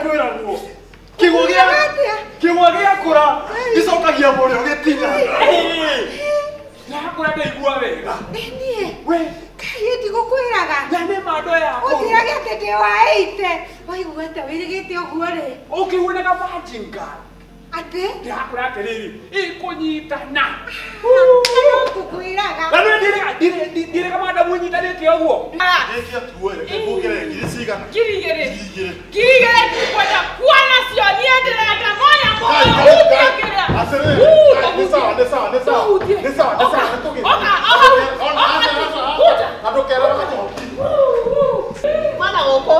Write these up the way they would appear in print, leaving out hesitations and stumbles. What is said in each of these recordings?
Kwĩragwo kĩgwa gĩa kĩgwa gĩakũra gĩcokagia mũrĩo gĩtina. Ndakũra ndaigua wega. Niĩ. We. Kaĩ ndigũkwĩraga. Na nĩ mando yakwa. Ũnjĩrage atĩ ndĩ wa 80. Waigua atĩa wĩrĩgĩte ũguo rĩ? Ũkĩguonaga virgin girl. Atĩ? Ndakũra atĩrĩrĩ, ĩkũnyitana. Ngũkwĩraga. Na nĩ ndirĩga madamu nyitanĩte ũguo. Gĩkĩ tuo reke kuongerere ngiri cigana? Ngiri igĩrĩ. Ngiri igĩrĩ. Ngiri igĩrĩ ndikwenda kuona cio niĩ ndĩrenda mwanya Kai, mũno. kai, Hutia kai. kĩrĩa. Atĩrĩrĩ, Hutia, kai, nĩ sawa, nĩ sawa, nĩ sawa. Hutia. Nĩ sawa, nĩ sawa, Oka, nĩ tũgĩthiĩ. oka, oka, Ona, oka, aca, aca, aca. kuja. Na ndũkerwo gacoki. Uma na gũkũ.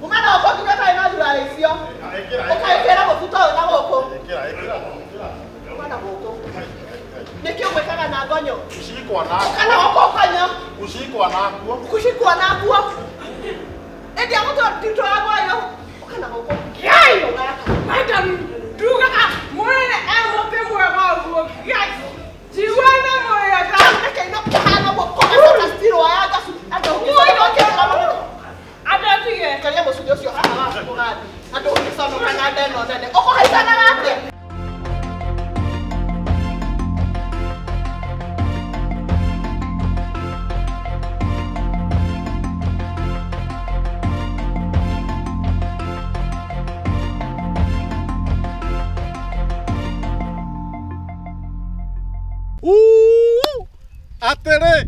Uma na gũkũ nginya ũtarĩ na thurarĩ icio. Ĩkĩra, ĩkĩra. Ũkaĩkĩra mũbuto ũyũ na gũkũ. Ĩkĩra, ĩkĩra, ĩkĩra. Uma na gũkũ. Nĩkĩ ũgwĩkaga na ngonyo? Kushikwa nakuo. Ũka na gũkũ ũkonyo. Kushikwa nakuo. Kushikwa nakuo. Ĩndĩ agũtwara ngwayo. Ũka na gũkũ. Ngai! Madam, ndugaga mwene e mũtĩ mwega ũguo. Ngai! Njigua na mwega. Reke ino kĩhana ũguo kũgacoka stiro ya ngacu. Andũ ũngĩconoka mũno. Andũ atige. Karia mũcunjĩ ũcio haha waku mũgathi. Andũ ũngĩconoka na nda ĩno nene. Ũkũhaicanaga atĩa? Atĩrĩ,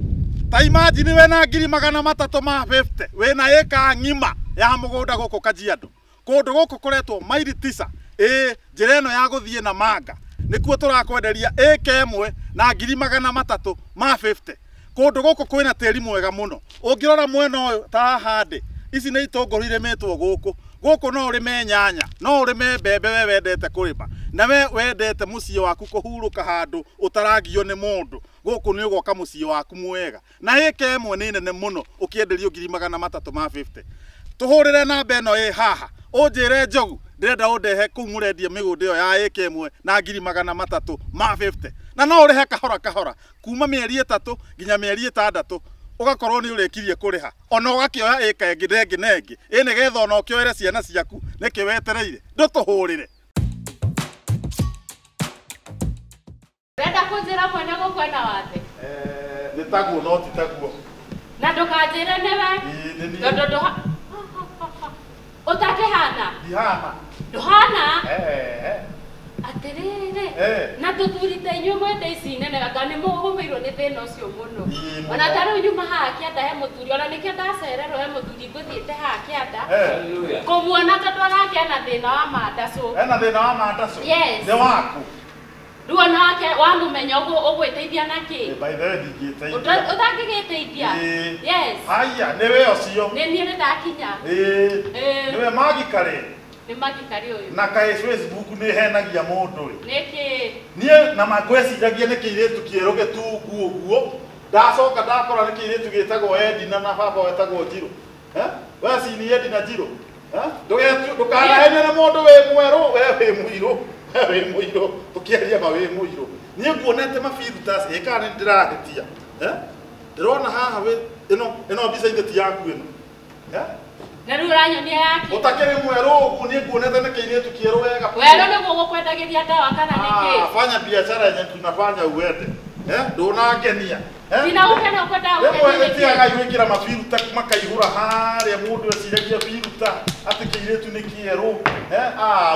ta imagine wĩna ngiri magana matatũ ma 50 wĩna ĩka ng'ima ya mũgũnda gũkũ Kajiado. Kũndũ gũkũ kũretwo maili 9. Ĩĩ, njĩra ĩno ya gũthiĩ na manga nĩkuo tũrakwenderia ĩka ĩmwe na ngiri magana matatũ ma 50. Kũndũ gũkũ kwĩna tĩri mwega mũno. Ũngĩrora mwena ũyũ ta haha ndĩ, ici nĩ itũngũrũ irĩmĩtwo gũkũ. Gũkũ no ũrĩme nyanya, no ũrĩme mbembe we wendete kũrĩma, na we wendete mũciĩ waku kũhurũka handũ ũtaragio nĩ mũndũ. Gũkũ nĩ ũgoka mũciĩ waku mwega. Na ĩka ĩmwe nĩ nene mũno ũkĩenderio ngiri magana matatũ ma 50. Tũhũrĩre namba ĩno ĩ haha, ũnjĩre Njogu ndĩrenda ũndehe kũu mũrendia mĩgũnda ĩyo ya ĩka ĩmwe na ngiri magana matatũ ma 50. Na no ũrĩhe kahora kahora kuma mĩeri 3 nginya mĩeri 6 ũgakorwo nĩ ũrĩkirie kũrĩha. Ona ũgakĩoya ĩka ĩngĩ na ĩngĩ na ĩngĩ. Ĩ nĩgetha ona ũkĩoere ciana ciaku nĩkĩ wetereire? Ndũtũhũrĩre. Ũrenda kũnjĩra mwene gũkũ ena wathe? Nĩ taguo no ti taguo. Na ndũkanjĩre nĩwe. Ĩĩ, nĩ niĩ. Tondũ ũtakĩhana? Ndihana. Ndũhana? Atĩrĩrĩ, na tũthuri ta inyuĩ mwende ici nene anga nĩ mũgũmĩirwo nĩ thĩna ũcio mũno. Ona ta rĩu nyuma haha kĩanda he mũthuri, ona nĩkĩo ndacererwo he mũthuri ngũthiĩte haha kĩanda. Kũmuona tondũ onake ena thĩna wa mandacũ. Ena thĩna wa mandacũ? Yes. Nĩ waku? Rĩu onake wamũmenya ũgwĩteithia na kĩ? By the way ndingĩteithia. Ũtangĩgĩteithia? Yes. Haya, nĩwe ũcio. Nĩ niĩ nĩndakinya. Ĩĩ. Nĩwe Maggie Karĩ. Nĩ Maggie Karĩ ũyũ. Na kaĩ Facebook nĩ henagia mũndũ rĩ. Nĩkĩ? Niĩ na ngwĩciragia nĩ kĩirĩtu kĩerũ gĩtungu ũguo. Ndacoka ndakora nĩ kĩirĩtu gĩtagwo Edina na baba wetagwo Njirũ. We cini Edina Njirũ. Ndũkanahenio nĩ mũndũ wĩ mwerũ, we wĩ mũirũ. We wĩ mũirũ, tũkĩaria ma wĩ mũirũ. Niĩ nguonete mafilters, ĩ kana nĩ ndĩrahĩtia. Ndĩrona haha wĩ ĩno mbica ithe ti yaku ĩno. Na rĩu ũranyonia yake. Ũtakĩrĩ mwerũ ũguo niĩ nguonete nĩ kĩirĩtu kĩerũ wega. Werũ nĩguo gũkwendagĩria ndawa kana nĩkĩ? Fanya biacara yenye tunafanya uende. Ndũnangenia. Ndinagũkenia ũkwendaga Rĩmwe gũkenio nĩkĩ? ĩtiaga gwĩkĩra mafilter makaihũra harĩa mũndũ eciragia filter atĩ kĩirĩtu nĩ kĩerũ.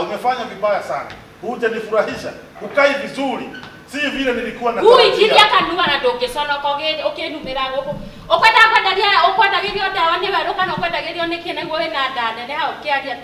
Umefanya vibaya sana. Hujanifurahisha. Hukai vizuri. Si vile nilikuwa natarajia. Huikiria kanua na ndũngĩconoka ũkĩnumĩra gũkũ. Ũkwenda kwendagia ũkwendagĩrio ndawa nĩ werũ kana ũkwendagĩrio nĩkĩ nĩguo wĩna nda nene hau ũkĩaria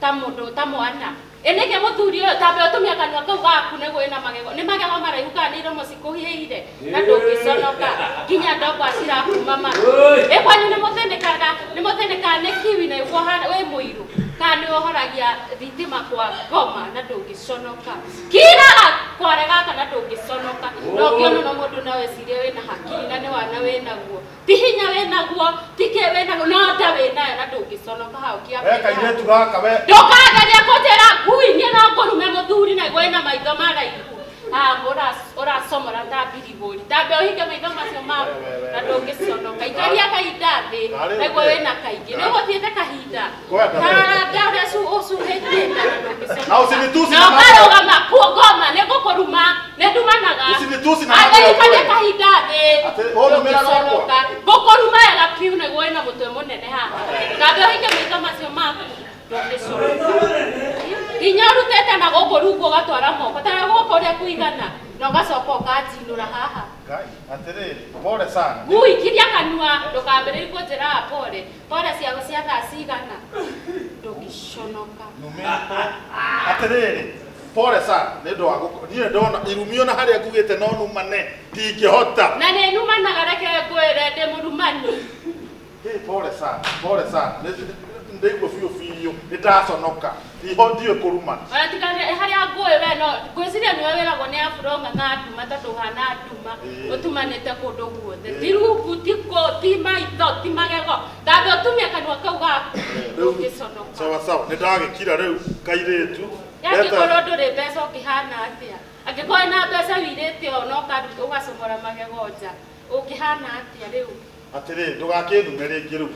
ta mũndũ ta mwana. Ĩ nĩkĩ mũthuri ũyũ tambe ũtumie kanua kau gaku nĩguo wĩna magego. Nĩ magego maraihu kana nĩ iromo cikũhiĩire na ndũngĩconoka nginya ndongwa cirakuma matũ. Ĩ kwanyu nĩ mũthĩnĩkaga nĩ kiwi na ũguo wĩ mũirũ kana nĩ ũhoragia thitima kwa ngoma na ndũngĩconoka. Kiraga kware gaka na ndũngĩconoka. Na ũngĩona no mũndũ no ecirie wĩna hakiri na nĩ wana wĩnaguo. Ti hinya wĩnaguo, ti kĩ wĩnaguo, no nda wĩnayo na ndũngĩconoka hau kĩambĩrĩria. We kairĩtu gaka we. Ndũkageria kũnjĩra ngui niĩ no ngũrume mũthuri na wĩna maitho maraihu. Ũracomora ta mbirigũri. Tambe ũhinge maitho macio maku na ndũngĩconoka. Ikaria kahinda thĩ nĩguo wĩna kaingĩ. Nĩ ũgũthiĩte kahinda. Tarara ũrĩa ũcuhĩtie na ndũngĩconoka. Na usinitusi na ũkarũgama ngoma nĩ ngũkũruma nĩ ndumanaga. Usinitusi na ikaria kahinda thĩ. Ndũngĩconoka. Ngũkũruma wega biũ nĩguo wĩna mũtwe mũnene haha. Tambe ũhinge maitho macio maku ndũngĩconoka. Hinya ũrutĩte na gũkũ rungu ũgatwara moko ta gũkũ ũrĩa kũigana na ũgacoka ũkanjinũra haha. Ngai, atĩrĩrĩ, pole sana. Ngui kiria kanua ndũkambĩrĩrie kũnjĩraga pole. Pole ciaku cia thaa cigana ndũngĩconoka. Numĩtwo. Atĩrĩrĩ, pole sana nĩ ũndũ wa gũkũ. Niĩ ndona irumio na harĩa ngugĩte no numane ndingĩhota. Na nĩ numanaga reke ngwĩre ndĩ mũrumani. Hey, pole sana, pole sana. Ndĩigua biũ biũ nĩ ndaconoka. Iho ndiũĩ kũrumana. Ona tiga harĩa ngũĩ we no ngwĩciria nĩwe wĩragwo nĩ afro ng'ang'a nduma tondũ ũhana nduma ũtumanĩte kũndũ guothe. Ti rungu, ti kũ, ti maitho, ti magego. Tambe ũtumie kanua kau gaku ndũngĩconoka. Sawa sawa, nĩ ndagĩkira rĩu kairĩtu. Angĩkorwo ndũrĩ mbeca ũngĩhana atĩa? Angĩkorwo na mbeca wĩirĩte ũũ na ũgacomora magego nja, ũngĩhana atĩa rĩu? Atĩrĩrĩ, ndũgakĩnume rĩngĩ rĩu.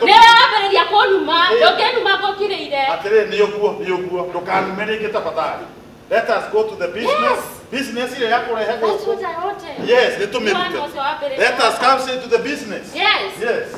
Nĩ wambĩrĩria kũnuma, ndũngĩnuma ngũkirĩire. Atĩrĩrĩ, nĩ ũguo, nĩ ũguo, ndũkanume rĩngĩ tafadhali. Let us go to the business. Yes. Business ĩrĩa ya kũrehe That's gũkũ. what I wanted. Yes, nĩ tũmĩrute. Mwana ũcio wambĩrĩria. Let us come straight to the business. Yes. Yes.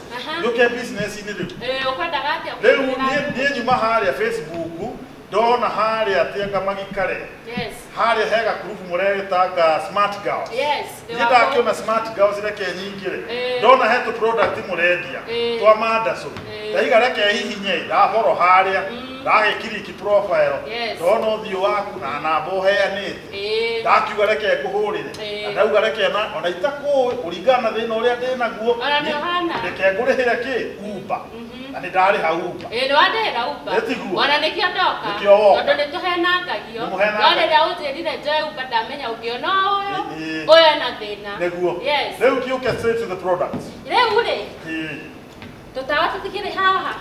Yũke business-inĩ rĩu. Ũkwendaga atĩa? Rĩu niĩ nyuma harĩa Facebook, ndona harĩa atĩ magikare. Yes. Harĩa he gakurubu mũregĩtanga Smart Girls. Yes. Niĩ ndakĩona Smart Girls reke nyingĩre. Ndona he tũ product mũrendia twa mandacu. Ndaiga reke hihinye ndahoro harĩa ndagĩkiriki profile. Ndona ũthiũ waku na namba ũheanĩte. Ndakiuga reke ngũhũrĩre. Na ndauga reke na ona itakũĩ kũringana na thĩna ũrĩa ndĩnaguo. Ona nĩ ũhana. Reke ngũrĩhĩre kĩ Uber. Na nĩ ndarĩha Uber. Nĩ wandĩhĩra Uber. Nĩtiguo. Ona nĩkĩo ndoka. Nĩkĩo woka. Tondũ nĩ tũhenangagio. No rĩrĩa ũnjĩrire njoe Uber ndamenya ũngĩona ũyũ ũyũ ena thĩna. Nĩguo. Yes. Rĩu kĩũke straight to the products. Rĩu rĩ. Tũtawa tũtikĩrĩ haha.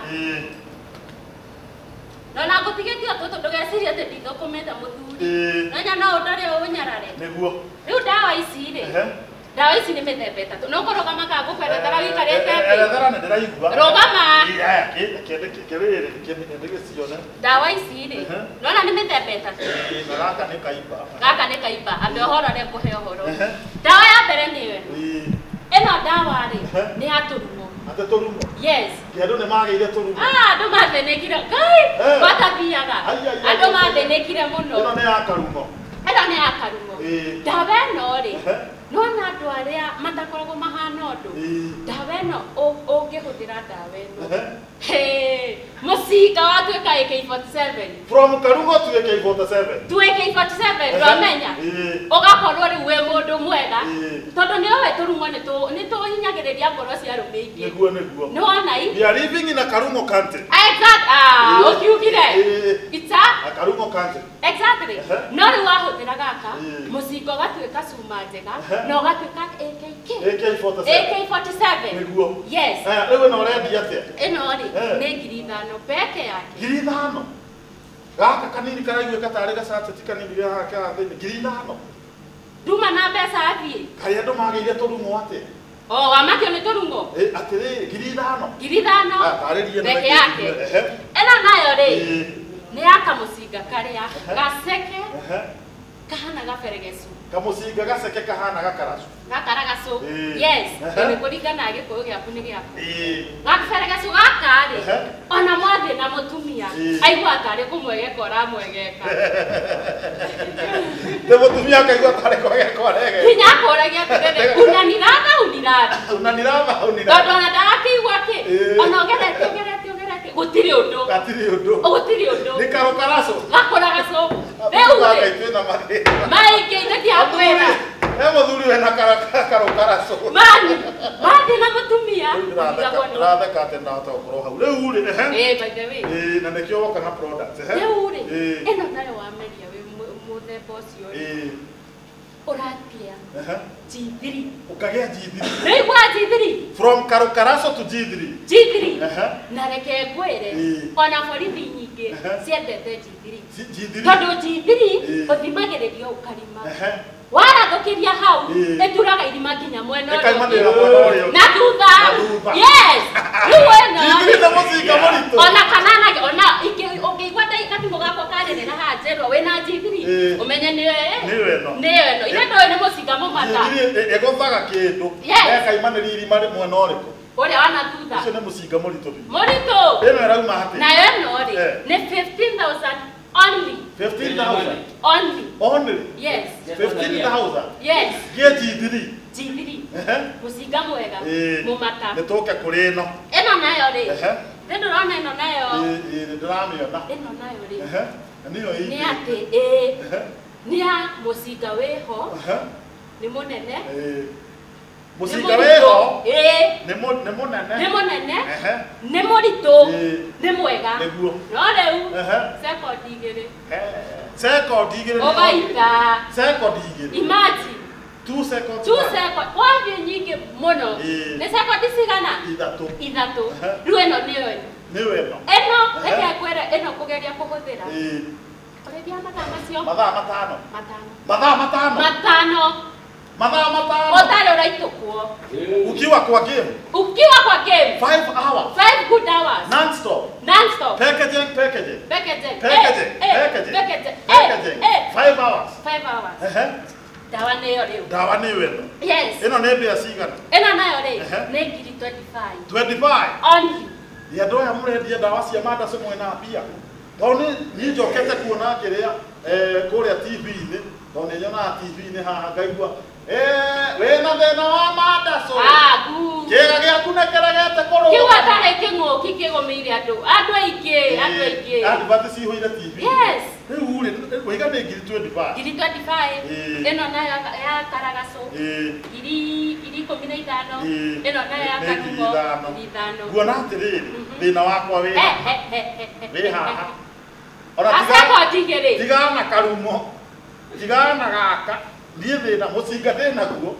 No na ngũtigĩtie tũtũ ndũgecirie atĩ ndithũkũmĩte mũthuri. No nya no ũndore ũnyarare. Nĩguo. Rĩu ndawa ici rĩ. Ndawa ici nĩ mĩthemba ĩtatũ. No kũrũgama kana ngũkwerethera wĩikarĩte thĩ? Erethera nĩ ndĩraigua. Rũgama. Aya, kĩrĩrĩ ndĩgĩcione. Ndawa ici rĩ, nĩwona nĩ mĩthemba ĩtatũ. Na gaka nĩ kaimba. Gaka nĩ kaimba. Ambe ũhoro ũrĩa ngũhe ũhoro. Ndawa ya mbere nĩyo ĩno. Ĩno ndawa rĩ, nĩ ya tũrumo. Atĩ tũrumo? Yes. Andũ nĩ magĩire tũrumo. Andũ mathĩnĩkire. Ngai, gwatathiaga. Andũ mathĩnĩkire mũno. Ĩno nĩ ya karumo. Ĩno nĩ ya karumo. Ndawa ĩno rĩ, nĩwona andũ arĩa matakoragwo mahana ũndũ, ndawa ĩno ũngĩhũthĩra ndawa ĩno. Mũcinga watuĩka AK47. From karumo to AK47. To AK47 ndwamenya. Ũgakorwo rĩu wĩ mũndũ mwega. Tondũ nĩ ũĩ tũrumo nĩ tũhinyagĩrĩria ngoro cia arũme aingĩ. Nĩguo nĩguo. Nĩwona i? We are living in a karumo country. Exact. Ũkiugire. It's a karumo country. Exactly. No rĩu wahũthĩra gaka, mũcinga ũgatuĩka cuma njega na ũgatuĩka AKK. AK47. AK47. Nĩguo. Yes. Rĩu ĩno ũrendia atĩa? Ĩno rĩ nĩ 5,000 peke yake. 5,000. Gaka kanini karaiguĩka tarĩ gacateti kanini haha ka thĩinĩ 5,000. Nduma na mbeca athiĩ. Kaĩ andũ magĩire tũrumo atĩa? O wamakio nĩ tũrumo? Atĩrĩrĩ 5,000. 5,000. Tarĩria peke yake. Ĩno nayo rĩ nĩ ya kamũcinga karĩa gaceke kahana gaberegecu. Kamũcinga gaceke kahana gakaracu. Gakaragacu. Yes. Nĩ kũringana na gĩkũyũ gĩaku nĩ gĩaku. Gaberegecu gaka rĩ ona mwathiĩ na mũtumia aigua tarĩ kũmwegeka ũramwegeka. Nĩ mũtumia akaigua tarĩ kwegeka ũregeka. Nginya akũragia atĩrĩrĩ, unaniratha uniratha. Unaniratha uniratha. Tondũ ona ndagakĩigua kĩ ona ũgeretie ũgeretie ũgeretie gũtirĩ ũndũ. Gatirĩ ũndũ. Gũtirĩ ũndũ. Nĩ karũkaracu. Gakũragacu. Rĩu rĩ maingĩ ndĩtiakwĩra. He mũthuri wĩna karũkaracu. Mani, mathiĩ na mũtumia. Ndĩratheka atĩ ndahota gũkorwo hau. Rĩu rĩ, by the way. Na nĩkĩo woka na product. Rĩu rĩ, ĩno nayo wameria wĩ mũthemba ũcio rĩ. Ũratia G3. Ũkagĩa G3. Nĩigua G3. From Karukaraso to G3. G3. Na reke ngwĩre ona borithi nyingĩ ciendete G3. G3. Tondũ G3 ũthimagĩrĩrio ũkarima. Warathũkĩria hau ĩturaga irima nginya mwena ũrĩa ũngĩ. Na thutha. Yes. Rĩu ĩno. G3 nĩ mũcinga mũritũ. Ona kana ona ũngĩigua gatimũ gakwa karĩrĩra haha njerwo wĩna G3 ũmenye nĩyo ĩno. Nĩyo ĩno. Ithe ndũĩ nĩ mũcinga mũmata. G3 ĩgũthaga kĩndũ. Ĩkaimanĩria irima mwena ũrĩkũ? Ũrĩa wa na thutha. Ũcio nĩ mũcinga mũritũ biũ. Mũritũ. Ĩno ĩrauma atĩa? Nayo ĩno rĩ nĩ 15,000 only. 15,000? Only. Only? Yes. 15,000? Yes. Gĩ G3? G3. Mũcinga mwega. Mũmata. Nĩ tũke kũrĩ ĩno. Ĩno nayo rĩ. Nĩ ndĩrona ĩno nayo. Ĩĩ ndĩramĩona. Ĩno nayo rĩ. Nĩyo ĩĩ. Nĩ atĩ nĩ ya mũcinga wĩho. Nĩ mũnene. Mũcinga wĩho. Nĩ mũnene. Nĩ mũnene. Nĩ mũritũ. Nĩ mwega. Nĩguo. No rĩu sekondi igĩrĩ. Sekondi igĩrĩ. Ũgaita. Sekondi igĩrĩ. Imagine. 2 seconds. 2 seconds. Wathiĩ nyingĩ mũno. Nĩ sekondi cigana? Ithatũ. Ithatũ. Rĩu ĩno nĩyo ĩno. Nĩyo ĩno. Ĩno reke ngwĩre ĩno kũgeria kũhũthĩra. Ũrĩthia mathaa macio. Mathaa matano. Matano. Mathaa matano. Matano. Mathaa matano. Ũtarĩ ũraitũkwo. Ukiwa kwa game. Ukiwa kwa game. 5 hours. 5 good hours. Non-stop. Non-stop. Packaging, packaging. Packaging. Packaging. Packaging. Packaging. Packaging. 5 hours. 5 hours. Ndawa nĩyo rĩu. Ndawa nĩyo ĩno. Yes. Ĩno nĩ mbia cigana? Ĩno nayo rĩ nĩ ngiri 25. 25? Only. Ya andũ aya mũrendia ndawa cia mandacu mwĩna mbia. Tondũ niĩ njokete kuona kĩrĩa kũrĩa TV-inĩ, tondũ nĩ nyonaga TV-inĩ haha ngaigua wĩna thĩna wa mandacu. Kĩga gĩaku nĩ kĩregete kũrũga. Kĩu atarĩ kĩng'ũki kĩgũmĩire andũ. Andũ aingĩ, andũ aingĩ. Advert cihũire TV. Yes. Rĩu rĩ, waiga nĩ ngiri 25. Ngiri 25. Ĩno nayo ya karagacũ. Ngiri 15. Ĩno nayo ya karugo ngiri 5. Nguona atĩrĩrĩ, thĩna wakwa wĩ wĩ haha. Ona tigana na karumo, tigana na gaka, niĩ thĩna mũcinga ndĩnaguo.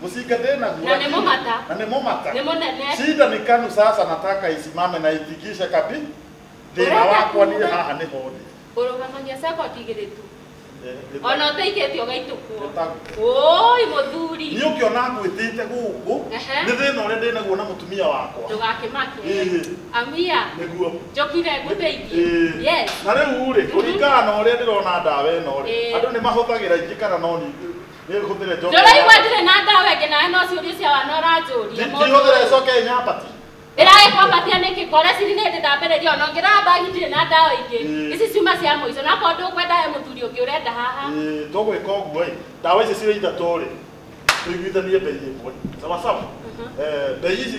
Mũcinga ndĩnaguo. Na nĩ mũmata. Na nĩ mũmata. Nĩ mũnene. Shida ni kanu sasa nataka isimame na itikishe kabi. Thĩna wakwa niĩ haha nĩho ndĩ. Ũrũgamagia sekondi igĩrĩ tu. Ona ũtaikĩtie ũgaitũkwo. Ũi mũthuri. Niĩ ũkĩona ngwĩtĩte gũkũ nĩ thĩna ũrĩa ndĩnaguo na mũtumia wakwa. Ndũgakĩmake. Amia. Nĩguo. Njokire ngũteithie. Yes. Na rĩu rĩ, kũringana na ũrĩa ndĩrona ndawa ĩno rĩ, andũ nĩ mahũthagĩra ingĩ kana no niĩ hũthĩre njoke. Ndũraigua ndirĩ na ndawa ĩngĩ nawe no ciũria cia wana ũranjũria. Ndihũthĩre ĩcoke ĩnyambatie. Ĩragĩkwambatia nĩkĩ? Koreciri nĩ hĩndĩ ndambĩrĩria ona ũngĩrora mbagi ndirĩ na ndawa ingĩ. Ici ciuma cia mũico na akorwo ndũkwenda he mũthuri ũngĩ ũrenda haha. Tũgwĩka ũguo ĩ, ndawa ici cirĩ ithatũ rĩ, tũiguithanie bei ĩmwe. Sawa sawa? Bei ici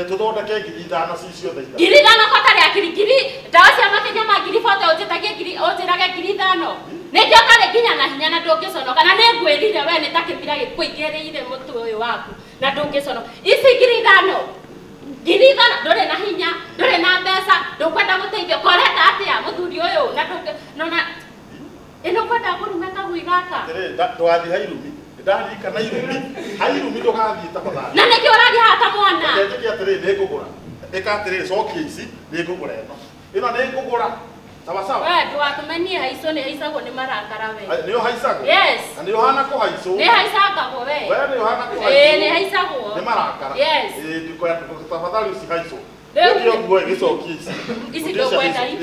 tũthondeke ngiri 5 ci ciothe ithatũ. Ngiri 5 ko tarĩ akiri ngiri ndawa cia makĩria ma ngiri 40 ũnjĩtagie ngiri ũnjĩrage ngiri 5. Nĩkĩo ũtarĩ nginya na hinya na ndũngĩconoka na nĩngwĩrire we nĩ ta kĩmira gĩkũingĩrĩire mũtwe ũyũ waku na ndũngĩconoka. Ici ngiri 5. Ngiri 5 ndũrĩ na hinya, ndũrĩ na mbeca, ndũkwenda gũteithio. Korenda atĩa mũthuri ũyũ na ndũngĩ nona ĩno kwenda ngũrume kagui gaka. Atĩrĩrĩ, ndũgathiĩ hairumi. Nĩndaririkana irumi. Hairumi ndũgathiĩ tafadhali. Na nĩkĩo ũrathiĩ haha ta mwana? Reke njĩke atĩrĩrĩ, nĩngũgũra. Ĩka atĩrĩrĩ, cokia ici, nĩngũgũra ĩno. Ĩno nĩngũgũra. Sawa sawa. We ndũgatũme niĩ haicwo nĩ haicagwo nĩ marakara we. Nĩ ũhaicagwo? Yes. Na nĩ ũhana kũhaicwo? Nĩ haicangagwo we. We nĩ ũhana kũhaicwo? Ĩĩ nĩ haicagwo. Nĩ marakara? Yes. Ĩĩ tafadhali ũcihaicwo. Rĩu ũguo ĩgĩcokia ici. Ici ndũkwenda i.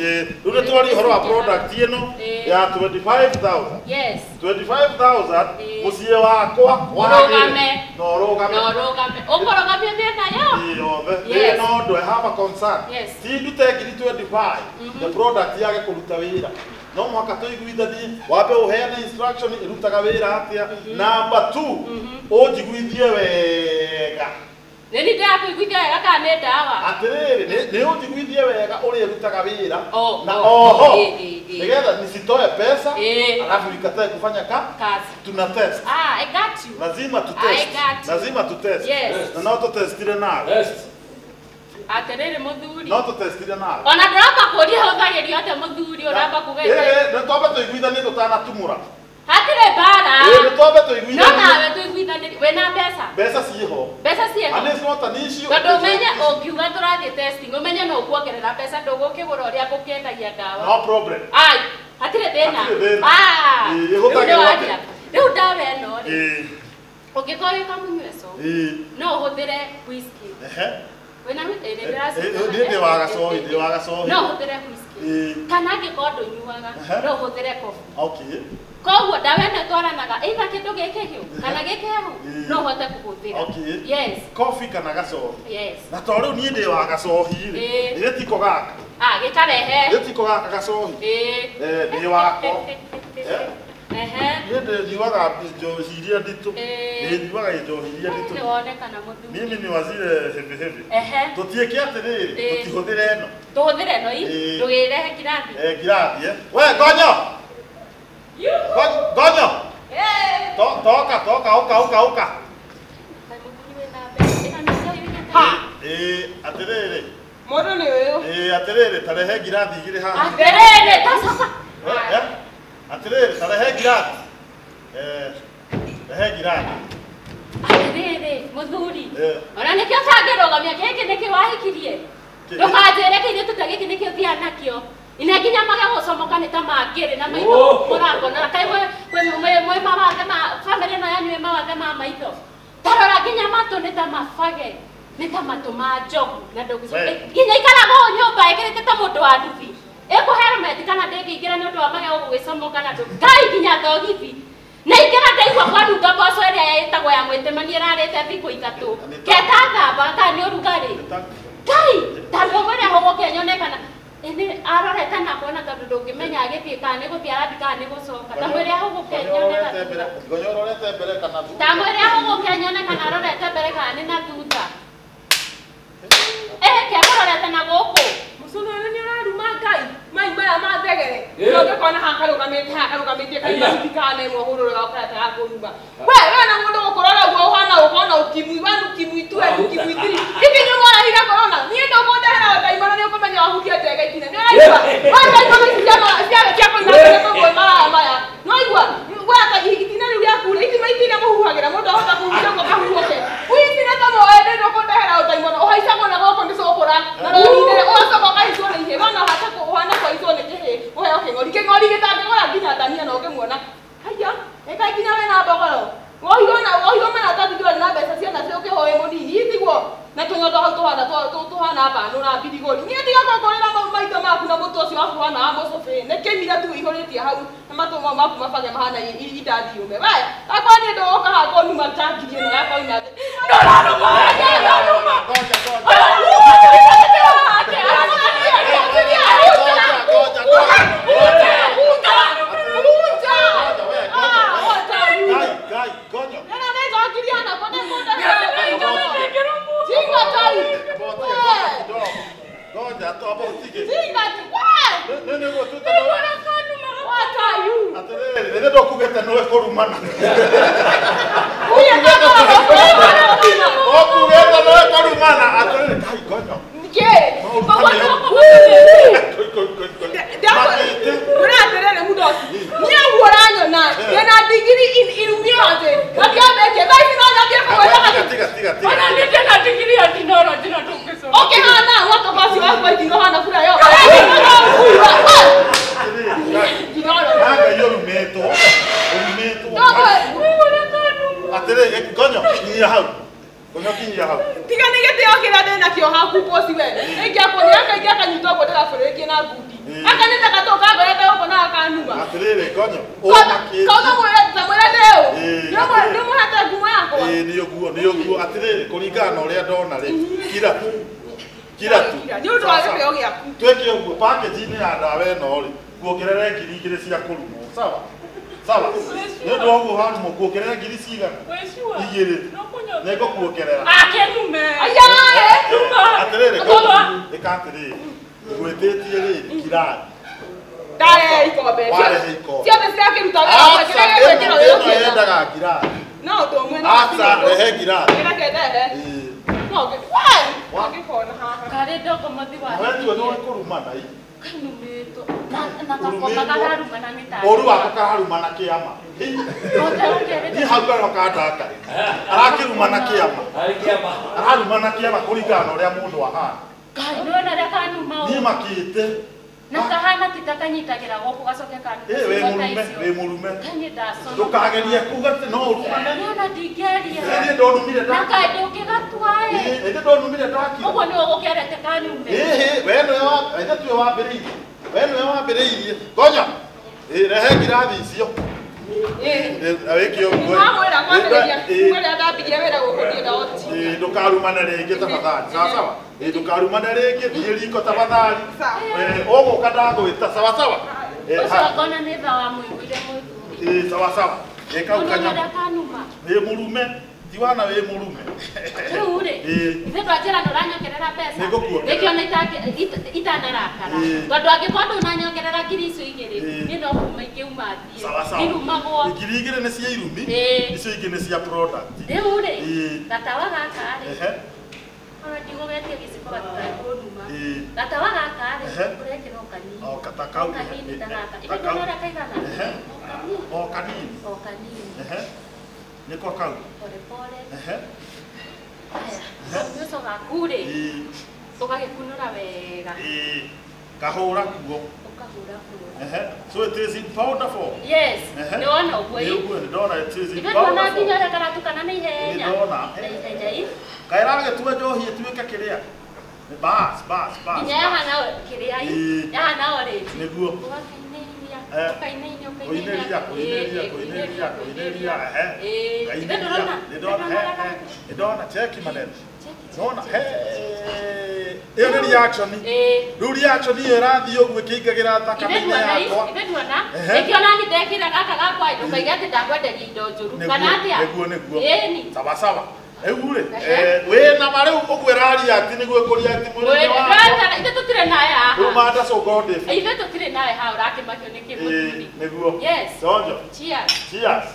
Rĩu nĩ twaria ũhoro wa product ĩno ya 25,000. Yes. 25,000 mũciĩ wakwa ũrũgame. Na ũrũgame. Na ũrũgame. Ũkũrũgamia mĩena yothe. Yes. No ndũ I have a concern. Yes. Ti ndute ngiri 25. The product yage kũruta wĩra. No mũhaka tũiguithanie wambe ũheane instruction ĩrutaga wĩra atĩa. Number 2 ũnjiguithie wega. Nĩ niĩ ndĩrakũiguithia wega kana nĩ ndawa? Atĩrĩrĩ, nĩ ũnjiguithie wega ũrĩa ĩrutaga wĩra na oho nĩgetha nisitoe pesa alafu ikatae kufanya kazi. Tuna test. Ah, I got you. Lazima tu test. I got you. Lazima tu test. Yes. Na no tũtestire nawe. Test. Atĩrĩrĩ mũthuri. No tũtestire nawe. Ona ndĩroka kũria hũthagĩrio atĩa mũthuri ũramba kuga Ĩĩ, nĩ twambe tũiguithanie tũtanatumũra. Hatirĩ mbara. Ĩĩ twambe tũiguithanie. No nawe tũiguithanĩrie. Wĩna mbeca? Mbeca ciĩho. Mbeca ciĩho. And it's not an issue. Tondũ ũmenye ũngiuga tũrathiĩ testing, ũmenye no ũkuongerera mbeca ndũgũkĩgũra ũrĩa ngũkĩendagia ndawa. No problem. Ai, hatirĩ thĩna. Hatirĩ thĩna. Ah. Ĩhũthagĩrwo atĩa? Rĩu ndawa ĩno rĩ. Ĩĩ. Ũngĩkorwo wĩ kamunyueco. Ĩĩ. No ũhũthĩre whisky. Ehe. Wĩna niĩ ndĩ wa gacohi, ndĩ wa gacohi. No ũhũthĩre whisky. Ĩĩ. Kana angĩkorwo ndũnyuaga, no ũhũthĩre coffee. Okay. Koguo ndawa ĩno ĩtwaranaga either kĩndũ gĩkĩhiũ kana gĩkĩhehu no ũhote kũhũthĩra. Okay. Yes. Coffee kana gacohi. Yes. Na to rĩu niĩ ndĩ wa gacohi rĩ. Nĩ tiko gaka. Ah, gĩkarehe. Nĩ tiko gaka gacohi. Ĩĩ. Ndĩ wako. Ehe. Niĩ ndĩnyuaga njohi iria nditũ. Ndĩnyuaga njohi iria nditũ. Nĩ wonekana mũthuri. Mimi ni wazire heavy heavy. Ehe. Tũtiĩke atĩrĩrĩ, tũtihũthĩre ĩno. Tũhũthĩre ĩno ĩ? Ndũgĩrehe kirathi. Kirathi eh. We Gonyo. Gonyo. Toka toka uka uka uka. Ha. Atĩrĩrĩ. Mũndũ nĩ ũyũ. Atĩrĩrĩ tarehe ngirathi igĩrĩ haha. Atĩrĩrĩ tacoka. Atĩrĩrĩ tarehe ngirathi. Rehe ngirathi. Atĩrĩrĩ mũthuri. Ona nĩkĩo ũtangĩrũgamia gĩkĩ nĩkĩo wahikirie. Ndũkanjĩre kĩirĩtu ta gĩkĩ nĩkĩo ũthiaga nakĩo. Ina nginya magegũcomoka nĩ ta mangĩrĩ na maitho mũrango na kaĩ mwĩ mawathe ma bamĩrĩ ĩno yanyu ĩ mawathe ma maitho. Tarora nginya matũ nĩ ta mabage nĩ ta matũ ma njogu na ndũngĩcoka nginya ikaraga ũũ nyũmba ĩkĩrĩte ta mũndũ wa nduthi. Ĩkũ helmet kana ndĩngĩingĩra nĩ ũndũ wa magego gũgĩcomoka na ndũ ngai nginya thogithi. Na ingĩra ndaigua kwanunga mboco ĩrĩa ĩtagwo ya mwĩtemania ĩrarĩte thikũ ithatũ. Keta thamba kana nĩ ũrugarĩ. Ngai ta mwĩre hũgũke nyone kana ĩnĩ arorete na kuona tondũ ndũngĩmenya agĩthiĩ kana nĩ gũthiĩ arathiĩ kana nĩ gũcoka. Ta mwĩre ahũgũke nyone kana Gonyo ũrorete mbere kana thutha. Ta mwĩre ahũgũke nyone kana arorete mbere kana nĩ na thutha. Ke kũrorete na gũkũ. Mũcũnũ ũyũ nĩ ũraruma Ngai. Mai maya ma thegere. Ũngĩkona haha karũgamĩte haha karũgamĩtie kairĩtu kana ĩmwe hũrũraga ũkarata ga kũruma. We we na mũndũ gũkũrora ũguo ũhana ũkona ukimwi 1 ukimwi 2 ukimwi 3. Gĩkĩ nĩ mwarahira corona. Niĩ ndũkũndehera ndaimono nĩ ũkũmenya wahutia njega itina. Nĩ ũraigua? We ndaimono ici cia kũina tũguo maraya maya. Nĩ waigua? Gwata itina rĩu rĩaku rĩ itima itina mũhuhagĩra mũndũ ahota kũhuhia ũguo kahuhũke. Itina ta mũende ndũkũndehera ndaimono ũhaicagwo na gũkũ nĩ cũkũra na rũhinda ũgacoka ũkahaicwo nĩ ihĩĩ. Wona ũhana kũhaicwo nĩ kĩhĩĩ ũheo kĩng'ori. Kĩng'ori gĩtangĩgũra nginya ndania na ũngĩmuona. Haiya, ĩkaĩ nginya wĩna mbogoro. Wohirwo maratathi ndwarĩ na mbeca ciana cio ũkĩhoe mũnini itiguo na tũnyondo hau tũhana tũhana mbanũ na mbirigori. Niĩ tiga kũngũrĩra mau maitho maku na mũtwe ũcio waku ũhana wa mũcũbĩ. Nĩ kĩmira tu ihũrĩtie hau na matũ mau maku mabage mahana indathi yũme. We, akwa niĩ ndũgũka haha kũnuma ta ngiri ĩno yakwa ina thĩ. Ndũraruma! Ndũraruma! Kanumĩtwo. Na gakoma kararumana nĩ ta. Ũru wako kararumana kĩama. Niĩ hau ngaro kandaka. Arakĩrumana kĩama. Ararumana kĩama kũringana na ũrĩa mũndũ ahana. Ngai nĩwona ũrĩa kanuma ũũ. Niĩ makĩte. Na kahana ti ta kanyitagĩra gũkũ gacoke kanuma. Wĩ mũrume, wĩ mũrume. Kanyĩ ndaconoka. Ndũkagerie kuga atĩ no ũrumane. Nĩona ndingĩaria. Ĩĩ ndonumire Na kaĩ ndũngĩgatua ĩ. Ĩĩ ndonumire ndakira. Ũguo nĩwe ũgũkĩarete kanume. Ĩĩ we nĩwe wa ithe tuwe wambĩrĩirie. We nĩwe wambĩrĩirie. Gonya. Ĩĩ rehe ngirathi icio. Ĩĩ wĩke ũguo. Nĩwamwĩra kwambĩrĩria kuma rĩrĩa ndambirie wĩra gũkũ ndienda ũtinga. Ĩĩ ndũkarumane rĩngĩ tafadhali. Sawa sawa. Ĩĩ ndũkarumane rĩngĩ thiĩ riko tafadhali. Ĩĩ ũgũka ndagwĩta sawa sawa. Ũcio ngona nĩ tha wamũiguire mũthuri. Ĩĩ sawa sawa. Ĩĩ kau kanyamũ. Kanuma. Wĩ mũrume. Ti wana wĩ mũrume. Rĩu rĩ, ithe ndwanjĩra nĩũranyongerera mbeca. Nĩngũkuongerera. Nĩkĩo itanarakara. Tondũ angĩkorwo ndũnanyongerera ngiri icio igĩrĩ, niĩ no kuma ingĩuma thiĩ. Sawa sawa. Irumagwo. Ngiri igĩrĩ nĩ cia irumi, icio ingĩ nĩ cia product. Rĩu rĩ, gatawa gaka rĩ, ona ndigũgetia gĩciko gatikae kũnduma. Gatawa gaka rĩ, ũrekĩra o kanini. O kata kau. Kanini ta gaka. Ithe ndũrona ũrĩa kaigana? O kanini. O kanini. Nĩko kau. Pole pole. Haya, kamuco gaku rĩ, ũgagĩkunũra wega. Kahũra kuo. Ũkahũra kuo. So it is in powder form. Yes. Nĩwona ũguo ĩ. Nĩũguo nĩndona it is in Ithe powder ndwona form. nginya ũrĩa karatukana na ihenya. Nĩndona. Na ihenya ĩ. Kaĩ ĩragĩtua njohi ĩtuĩke kĩrĩa? Bas bas bas. Nginya yahana kĩrĩa ĩ. Yahana orange. Nĩguo. Ũgakainainia. Ũkainainia Kũinĩria kũinĩria kũinĩria kũinĩria. Ithe ndũrona. Nĩndona. Nĩndona cheki maneno. Nona ĩyo nĩ reaction. Rĩu reaction ĩyo ĩrathiĩ ũguo ĩkĩingagĩra thakame-inĩ yakwa. Ithe nduona. Nĩkĩo nani ndekĩra gaka gakwa ndũkaiga atĩ ndakwenderia indo njũru kana atĩa? Nĩguo nĩguo. Ĩni. Sawa sawa. Rĩu rĩ, wĩna ma rĩu ũguo ĩrareact nĩguo ĩkũreact mwĩrĩ-inĩ wakwa. Ithe tũtirĩ nawe haha. Rĩu mandacũ ngorwo ndĩ biũ. Ithe tũtirĩ nawe haha ũrakĩmakio nĩkĩ mũthuri. Nĩguo. Yes. Sonjo. Cheers. Cheers.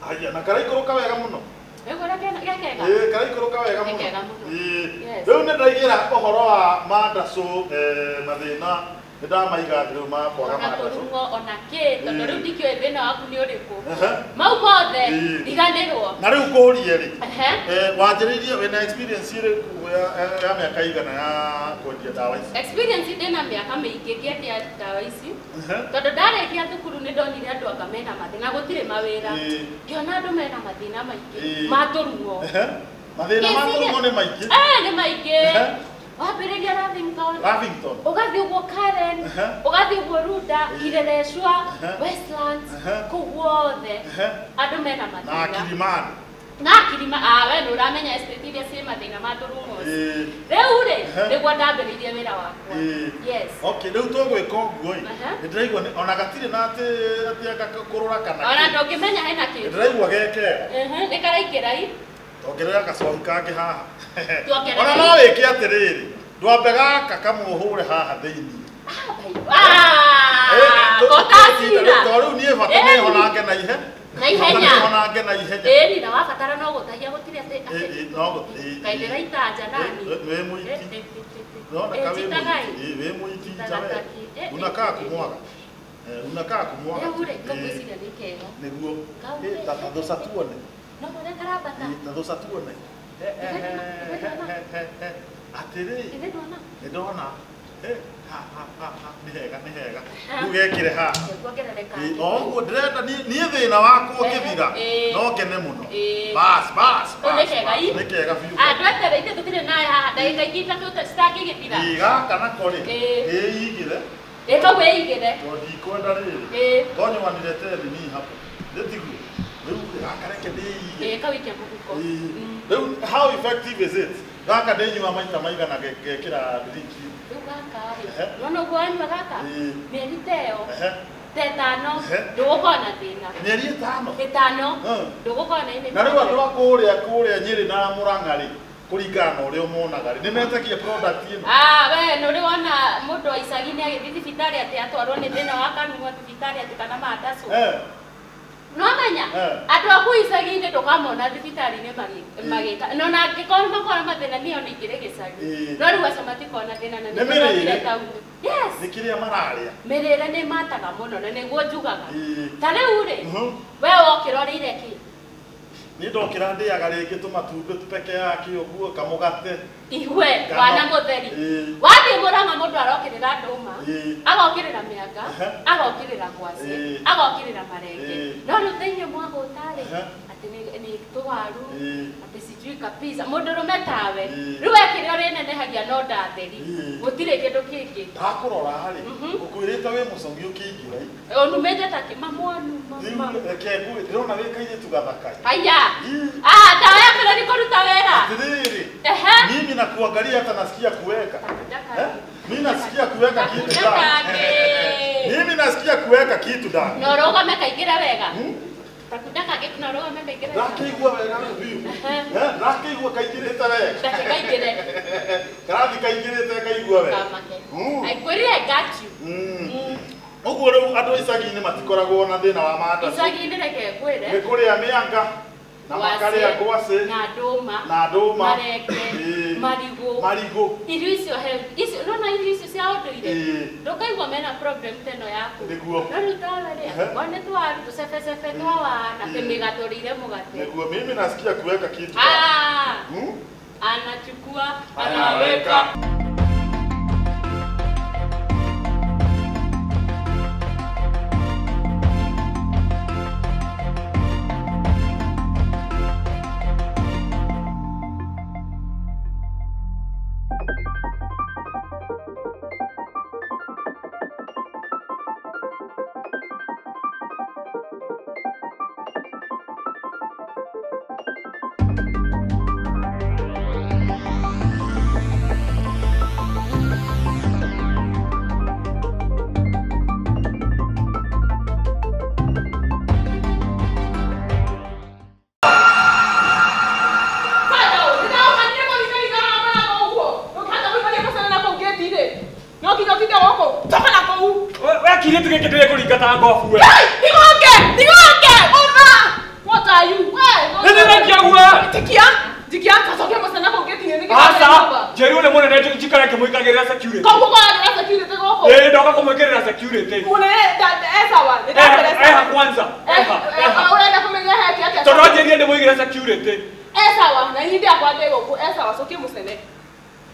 Aya, na karaikũrũka wega mũno. Nĩguo gekega. Ĩĩ karaikũrũka wega mũno. Gekega mũno. Ĩĩ. Rĩu nĩ ndaigĩra ũhoro wa mandacũ mathĩna nĩ ndamaiga thĩ rĩu ma kwaga Ona mandacũ. kũrumwo ona kĩ tondũ rĩu ndikĩũĩ thĩna waku nĩ ũrĩkũ. Mau mothe riganĩrwo. Na rĩu ngũrie rĩ, wanjĩrĩirie wĩna experience ĩrĩkũ ya mĩaka igana ya kwendia ndawa ici? Experience ndĩna mĩaka mĩingĩ ngĩendia ndawa ici. Tondũ ndarĩkia thukuru nĩ ndonire andũ anga mena mathĩna gũtirĩ mawĩra. Ngĩona andũ mena mathĩna maingĩ ma tũrung'o. Mathĩna ma tũrung'o nĩ maingĩ? Nĩ maingĩ. Wambĩrĩria Lavington. Lavington. Ũgathiĩ ũguo Karen, ũgathiĩ ũguo Runda, Kileleshwa, Westlands, kũu guothe andũ mena mathĩna. Na Kilimani. Na Kilimani, we nĩ ũramenya estate iria ciĩ mathĩna ma tũrung'o. Rĩu rĩ, nĩguo ndambĩrĩirie wĩra wakwa. Yes. Okay, rĩu tũgwĩka ũguo ĩ. Nĩndĩraigua ona gatirĩ na atĩ anga kũrũra kana Ona ndũngĩmenya hena kĩndũ. Nĩndĩraigua gekega. Nĩ karaingĩra i. Ongerera gacohi kangĩ haha. Tuongerere. Ona no wĩke atĩrĩrĩ, ndwambe gaka kamũhũre haha thĩinĩ. Kotacira. Tondũ rĩu niĩ bata nĩ honange na ihe. Na ihenya. Honange na ihenya. Ĩni na wabatara no gũtahia gũtirĩ atĩ. No gũtirĩ. Kaĩ ndĩraitanja nani. Wĩ mũiti. Nona ka wĩ mũiti. Wĩ mũiti nja we. Unakaa kumwaga. Unakaa kumwaga. Rĩu rĩ, ngwĩciria nĩ kega. Nĩguo. Ta thũca tuone. No ũrĩa karambata. Ta thũca tuone. Atĩrĩ. Nĩ ndona. Nĩ hega nĩ hega. Rĩu gekĩre haha. O ũguo ndĩrenda niĩ thĩna wakwa ũngĩthira no ngene mũno. Bas bas. Nĩ kega i. Nĩ kega biũ. Tweterere ithe tũtirĩ nawe haha ndagĩka ingĩ ithatũ citangĩgĩthira. Gaka nako rĩ, ĩigĩre. Ĩ kau ĩigĩre. Tondũ ndikwenda rĩrĩ. Tonyo waniletee nini hapo. Ndĩtiguo. Rĩu gaka reke ndĩige. Ĩ kau ikia mũhuko. Rĩu how effective is it? Gaka ndĩnyua maita maigana ngekĩra drink. Rĩu gaka rĩ, nĩwona ũguo wanyua gaka? Mĩeri ta ĩyo, ta ĩtano, ndũgũkorwo na thĩna. Mĩeri ĩtano? Ĩtano, ndũgũkorwo na ĩnĩ. Na rĩu andũ a kũrĩa Nyĩrĩ na Mũrang'a rĩ, kũringana na ũrĩa ũmonaga rĩ, nĩ metagia product ĩno? We nĩ ũrĩ wona mũndũ wa icagi-inĩ agĩthiĩ thibitarĩ atĩ atwarwo nĩ thĩna wa kanua thibitarĩ atĩ kana mandacũ? No menya andũ aku icagi-inĩ ndũkamona thibitarĩ-inĩ magĩka no na angĩkorwo makorwo mathĩna niĩ ona ingĩrĩ gĩcagi no rĩu acio matikona thĩna na nĩ taũni. Yes, nĩ kĩrĩa mararĩa mĩrĩre nĩ mataga mũno na nĩguo njugaga ta rĩu rĩ we wokĩra ũrĩire kĩ? Niĩ ndokĩra ndĩaga rĩngĩ tũmatumbĩ peke yake ũguo kamũgate ihwe wana mũtheri wathiĩ Mũrang'a mũndũ arokĩrĩra ndũma agokĩrĩra mĩanga agokĩrĩra ngwacĩ agokĩrĩra marenge no rĩu thĩinĩ mwahũta rĩ atĩ nĩ tũwaru atĩ sijui kabisa mũndũrũme tawe rĩu we kĩrĩa ũrĩnenehagia no ndatheri gũtirĩ kĩndũ kĩngĩ. Ndakũrora rĩ ũkwĩrĩte wĩ mũcong'i ũkĩingĩra ũnumĩte ta mamwanu mama reke ndĩrona wĩ kairĩtu gathaka. Aya ah dawa ya mbere kũruta wĩra atĩrĩrĩ mimi nakuangalia hata nasikia kuweka. Mimi nasikia kuweka kitu ndani. Mimi nasikia kuweka kitu ndani. No roga mekaingira wega. Takundaka kitu no roga mekaingira. Ndakĩigua wega rĩu biũ. Ndakĩigua kaingĩrĩte wega. Ndakĩkaingĩre. Karathi kaingĩrĩte kaigua wega. I kwĩrire I got you. Ũguo rĩu andũ icagi-inĩ matikoragwo na thĩna wa mandaci. Icagi-inĩ reke ngwĩre. Nĩ kũrĩa mĩanga na makarĩa ngwacĩ na ndũma marenge marigũ irio icio icio nona irio icio cia ũndũire ndũkaigua mena problem ta ĩno yaku nĩguo no rĩu tawe rĩ one twaru tũcebecebe twa wana tũmĩga tũrĩire mũgate nĩguo mimi nasikia kuweka kitu anachukua anaweka.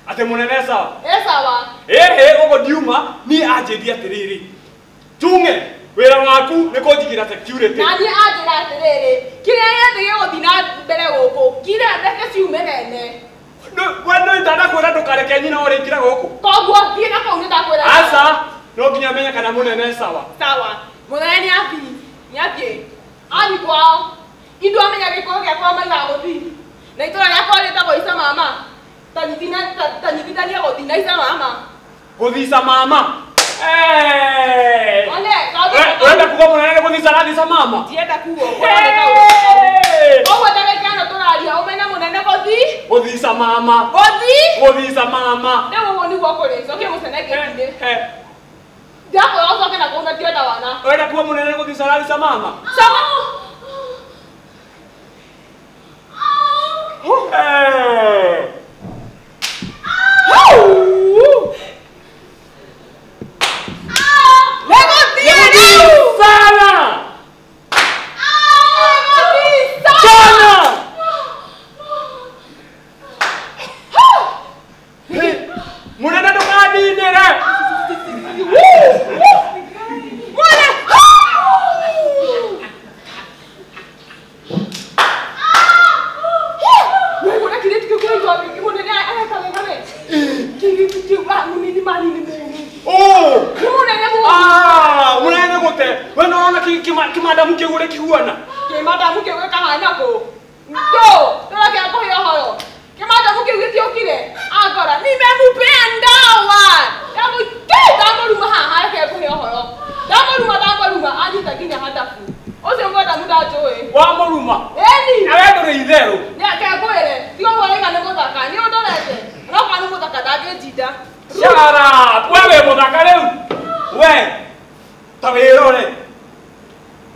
Ate munene sawa? Sawa. Ehe ugo ndiuma ni anjĩrie atĩrĩrĩ tunge wĩra waku nĩ kũnjigĩra security. Na niĩ anjĩra atĩrĩrĩ kĩrĩa gĩothe gĩgũthiĩ na mbere gũkũ kira ndeke ciume nene. We nĩ ndanakwĩra ndũkareke nyina ũrĩingĩra gũkũ. Koguo thiĩ na kũu nĩ ndakwĩra. Aca no nginya menye kana munene sawa. Sawa. Munene nĩ athiĩ nĩ athiĩ athiĩ kwao indu amenya gĩkũyũ gĩakwa maigaga gũthiĩ na itũra rĩakwa rĩtagwo Isa mama. Tanyitithania gũthiĩ na Isa mama. Gũthica mama. Eh. Ũrenda kuga mũnene nĩ gũthica arathica mama? Ndienda kuga ũguo nĩ kaũndũ. Koguo ndagĩka ĩno tũraria ũmenye mũnene gũthiĩ. Gũthica mama. Gũthiĩ. Gũthica mama. Rĩu ũguo nĩguo kũrĩ cokia mũcene gĩti-inĩ. Ndakwĩra ũcoke na kũu na ndienda wana. Ũrenda kuga mũnene nĩ gũthica arathica mama? Coka. Eh.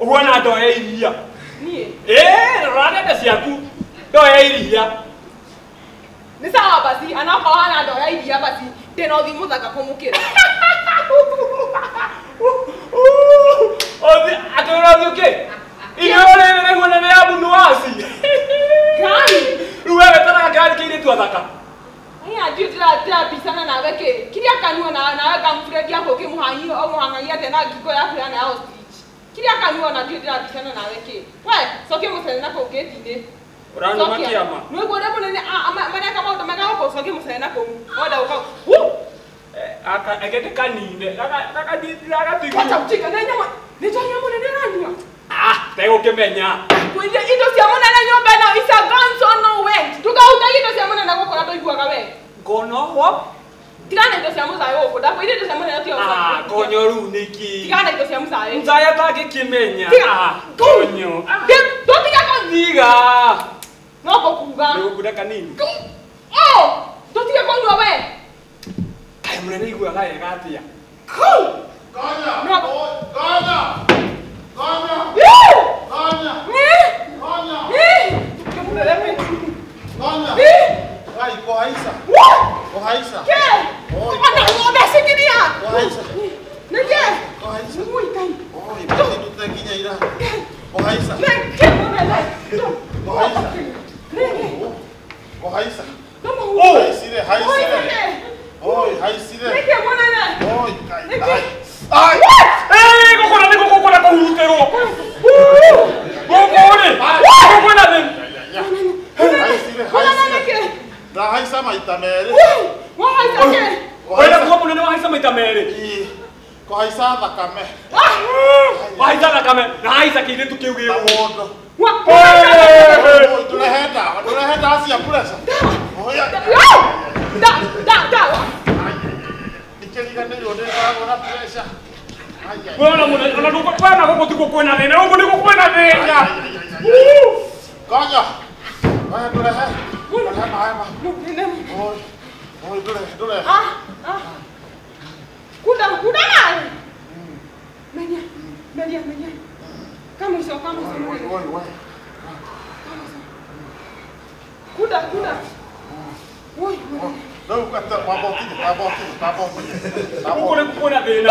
Ũhuana ndoo ya iria. Niĩ. Rora nenda ciaku. Ndoo ya iria. Nĩ sawa basi, anakorwo hana ndoo ya iria basi, ndĩna ũthiũ mũthaka kũmũkĩra. Othi atĩ ũrona ũthiũ kĩ? Irio rĩrĩ rĩhuana nĩ ya mbunuaci. Ngai. Rĩu we wetanaga kĩrathi kĩirĩtu athaka. Aya ndiũ ndĩrabicana nawe kĩ? Kiria kanua nawe kamburendi yako ũkĩmũhang'ia ũmũhang'agia atĩa na ngingo yaku yana ya ostrich. Kiria kanua na ndiũ ndĩrabicana nawe kĩ? We, cokia mũcere na kũu gĩti-inĩ. Ũranuma kĩama. Nĩguo ũrĩa mũnene mareka maũndũ mega gũkũ, cokia mũcere na kũu. Wenda gũka. Aka eke kanine. Gaka gatuĩka. Wacha ujinga nĩ nyamũ. Nĩ njohi ya mũnene ũranyua? Ah, tegũkĩmenya. Kwĩria indo cia mũnene nyũmba ĩno is a guns on no went. Ndũkahutagie indo cia mũnene gũkũ na ndũiguaga we. Ngono what? Tigana indo cia mũcaĩ gũkũ. Ndakwĩria indo cia mũnene tiga mũcaĩ. Ah, konyo rĩu nĩkĩ? Tigana indo cia mũcaĩ. Mũcaĩ atangĩkĩmenya. Tiga. Ah, konyo. Ndũtiga kũnyua. Tiga. No ngũkuga. Nĩgũkunda kanini. Oh, ndũtige kũnyua we. Kaĩ mũnene iguaga wega atĩa? Kuu. Gonya. No. Gonya. Gonya. Gonya. Gonya. Gonya. Ai, kohaisa. Kohaisa. Ke. Ona ũndecikiria. Kohaisa. Nĩkĩ? Kohaisa. Ui, Ngai. Oi, basi tutakinya ira. Kohaisa. Nĩkĩ mũnene? Kohaisa. Nĩkĩ? Kohaisa. Oh. Haisire, haisire. Oi, haisire. Nĩkĩ mũnene? Oi, kai. Nĩkĩ? Ai. Eh, gũkũ na nĩgũkũ kwĩna kũhurutĩrwo. Gũkũ rĩ, gũkũ kwĩna thĩna. Haisire, Mũnene haisire. nĩkĩ? Ndahaica maita merĩ. Wahaica kĩ? Wenda kuga mũnene wahaica maita merĩ. Ii, kũhaica thakame. Wahaica thakame na haica kĩirĩtu kĩu Na gĩ mũndũ. gũkũ. Ndũrehe ndawa, ndũrehe ndawa cia pressure. Oya. Ndawa. Ndikĩriganĩirwo nĩ na pressure. Ai, ai. Wona mũnene, ona ndũkwena gũkũ tikuo kwĩna thĩna, gũkũ nĩkuo kwĩna thĩna. Gonya. We ndũrehe. Ndũrehe maĩ ma. Oi. Oi, ndũrehe, ndũrehe. Kuda, kuda maĩ. Menya, menya, menya. Kamũico, kamũico. Oi, oi, oi. Kuda, kuda. Oi, oi. Rĩu ate wamba ũkinye, wamba ũkinye, wamba ũkinye. Gũkũ nĩkuo kwĩna thĩna.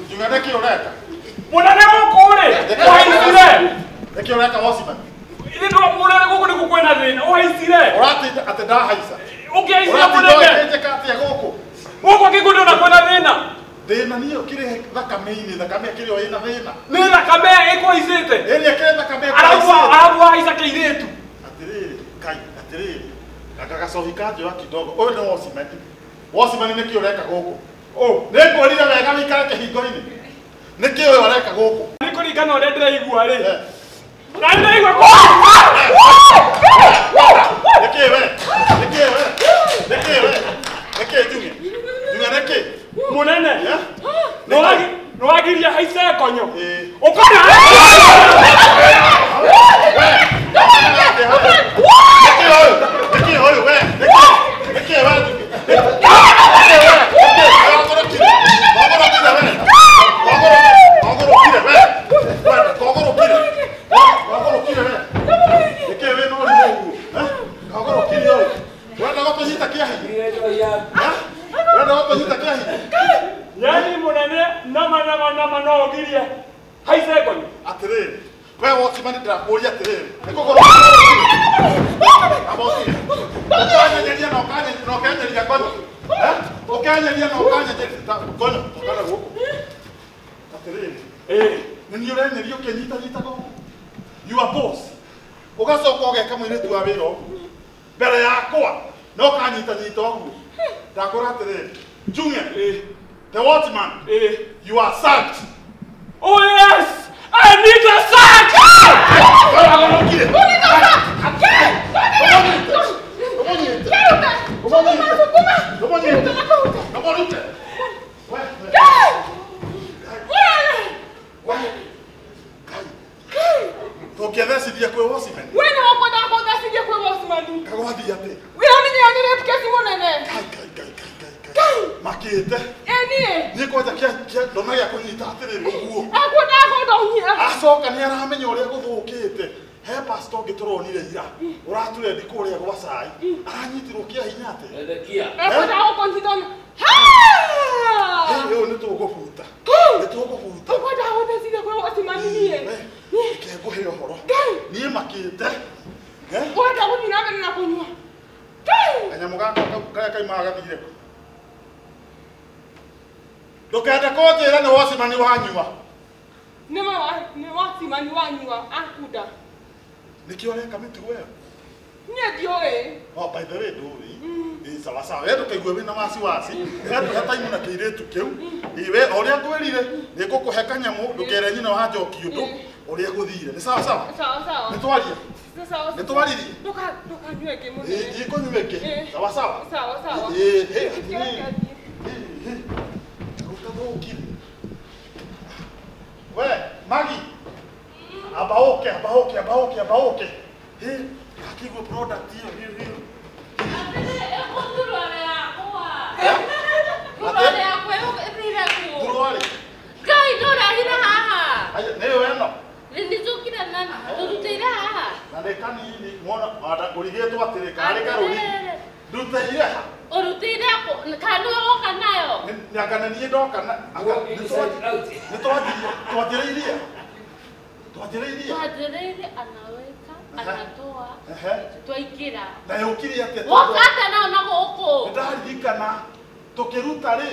Njuge nĩkĩ ũreka? Mũnene gũkũ rĩ, ũhaicire. Nĩkĩ ũreka watchman? Ithe mũnene gũkũ nĩkuo kwĩna thĩna, ũhaicire. Ũratinda atĩ ndahaica. Ũkĩhaicire Ũratinda mũnene. ũkĩnjĩka atĩa gũkũ? Gũkũ akĩngũndũ na kwĩna thĩna. Thĩna niĩ ũkĩrĩ thakame-inĩ, thakame ĩkĩrĩ o ĩna thĩna. Nĩ thakame ĩkũhaicĩte. Ĩni ĩkĩrĩ thakame Araugua ĩkũhaicĩte. araugua haica kĩirĩtu. Atĩrĩrĩ, Ngai, atĩrĩrĩ. Anga gacohi kanjoya kidogo. Ũyũ nĩ watchman. Watchman nĩkĩ ũreka gũkũ? Nĩ ngwĩrire wega wĩikare kĩhingo-inĩ. Nĩkĩ ũyũ areka gũkũ? Nĩ kũringana ũrĩa ndĩraigua rĩ. Eh. Na ndĩraigua Nĩkĩ we? Nĩkĩ we? Nĩkĩ we? Nĩkĩ Njuge? Njuge nĩkĩ? Mũnene. Eh? Nĩwagiria haice konyo. Ĩĩ. Ũkona. We! Nĩkĩ ũyũ? Nĩkĩ ũyũ we? Nĩkĩ? Nĩkĩ we Njuge? Nĩkĩ we? Nĩkĩ? Wagũrũkire. Wagũrũkire we. Wagũrũkire we. We, wagũrũkire. Wagũrũkire we. Nĩkĩ wĩ na ũrimũ ũguo? Eh? Wagũrũkire ũyũ. Wenda gũtũnyita kĩa hinya? Eh? Wenda gũtũnyita kĩa hinya? Yani mũnene nama nama nama no ũgirie haice konyo. Atĩrĩrĩ, we watchman ndĩrakũũria atĩrĩrĩ, nĩ kũgũrũkire? Amba ũtige. Ũkanyenyeria na ũkenyeria konyo. Eh? Ũkenyeria na ũkanyenyeria konyo, tokana gũkũ. Atĩrĩrĩ, nĩ niĩ ũrenyeria ũkĩnyitanyitaga ũguo. You are boss. Ũgacoka ũgeka mũirĩtu wa wĩra ũguo. Mbere yakwa na ũkanyitanyita ũguo. Ndakwĩra atĩrĩrĩ, Junior, the watchman, you are sacked. Oh yes! I need a sack! Wagũrũkire. Tũngĩthecithia kwĩ watchman. We nĩwe ũkwendaga kũthecithia kwĩ watchman. Kagwathiĩ atĩ. Wĩra nĩ nĩ rape case mũnene. Kai, kai, kai, kai, kai, kai. Makĩte. Ĩ Ni Ni kwanja kia ndona gĩa kũnyita atĩrĩrĩ ũguo. Akwenda kũndonya. Acoka nĩ aramenya ũrĩa gũthũkĩte. He pastor ũngĩ tũronire ira ũraturendi kũrĩa gwa cai aranyitirwo kĩa hinya atĩ. Ezekia. Akwenda kũnjitona. Ha! Rĩu nĩ tũgũbuta. Nĩ tũgũbuta. Akwenda gũthecire kwa wasimamirie. Reke ngũhe ũhoro. Niĩ makĩte. Kwenda gũthiĩ na mbere na kũnyua. Kanyamũ gaka karĩa kaimaga gathire kũ? Ndũkende kũnjĩra nĩ wacimani wanyua. Nĩ wacimani wanyua akunda. Nĩkĩo ũreka mĩtugo ĩyo? Niĩ ndiũĩ. Oh, by the way ndũĩ. Ĩ sawa sawa. We ndũkaigue wĩna wasiwasi. He time na kĩirĩtu kĩu. Ĩ we o ũrĩa ngwĩrire nĩ ngũkũhe kanyamũ ndũkere nyina wa njoki ũndũ ũrĩa gũthire. Nĩ sawa sawa? Sawa sawa. Nĩ twaria? Sawa. Nĩ twaririe? Ndũkanyue ĩngĩ mũnene. Ĩ ndikũnyua ĩngĩ. Sawa sawa? Sawa sawa. Ĩ hĩ atĩrĩrĩ. Ũtathũkire. We, Maggie. Abaoke, abaoke, abaoke, abaoke. He, akigwe product hiyo hiyo hiyo. Twanjĩrĩirie anaweka anatoa twaingĩra na yũkire atĩa wokata nao na gũkũ nĩndaririkana tũkĩruta rĩ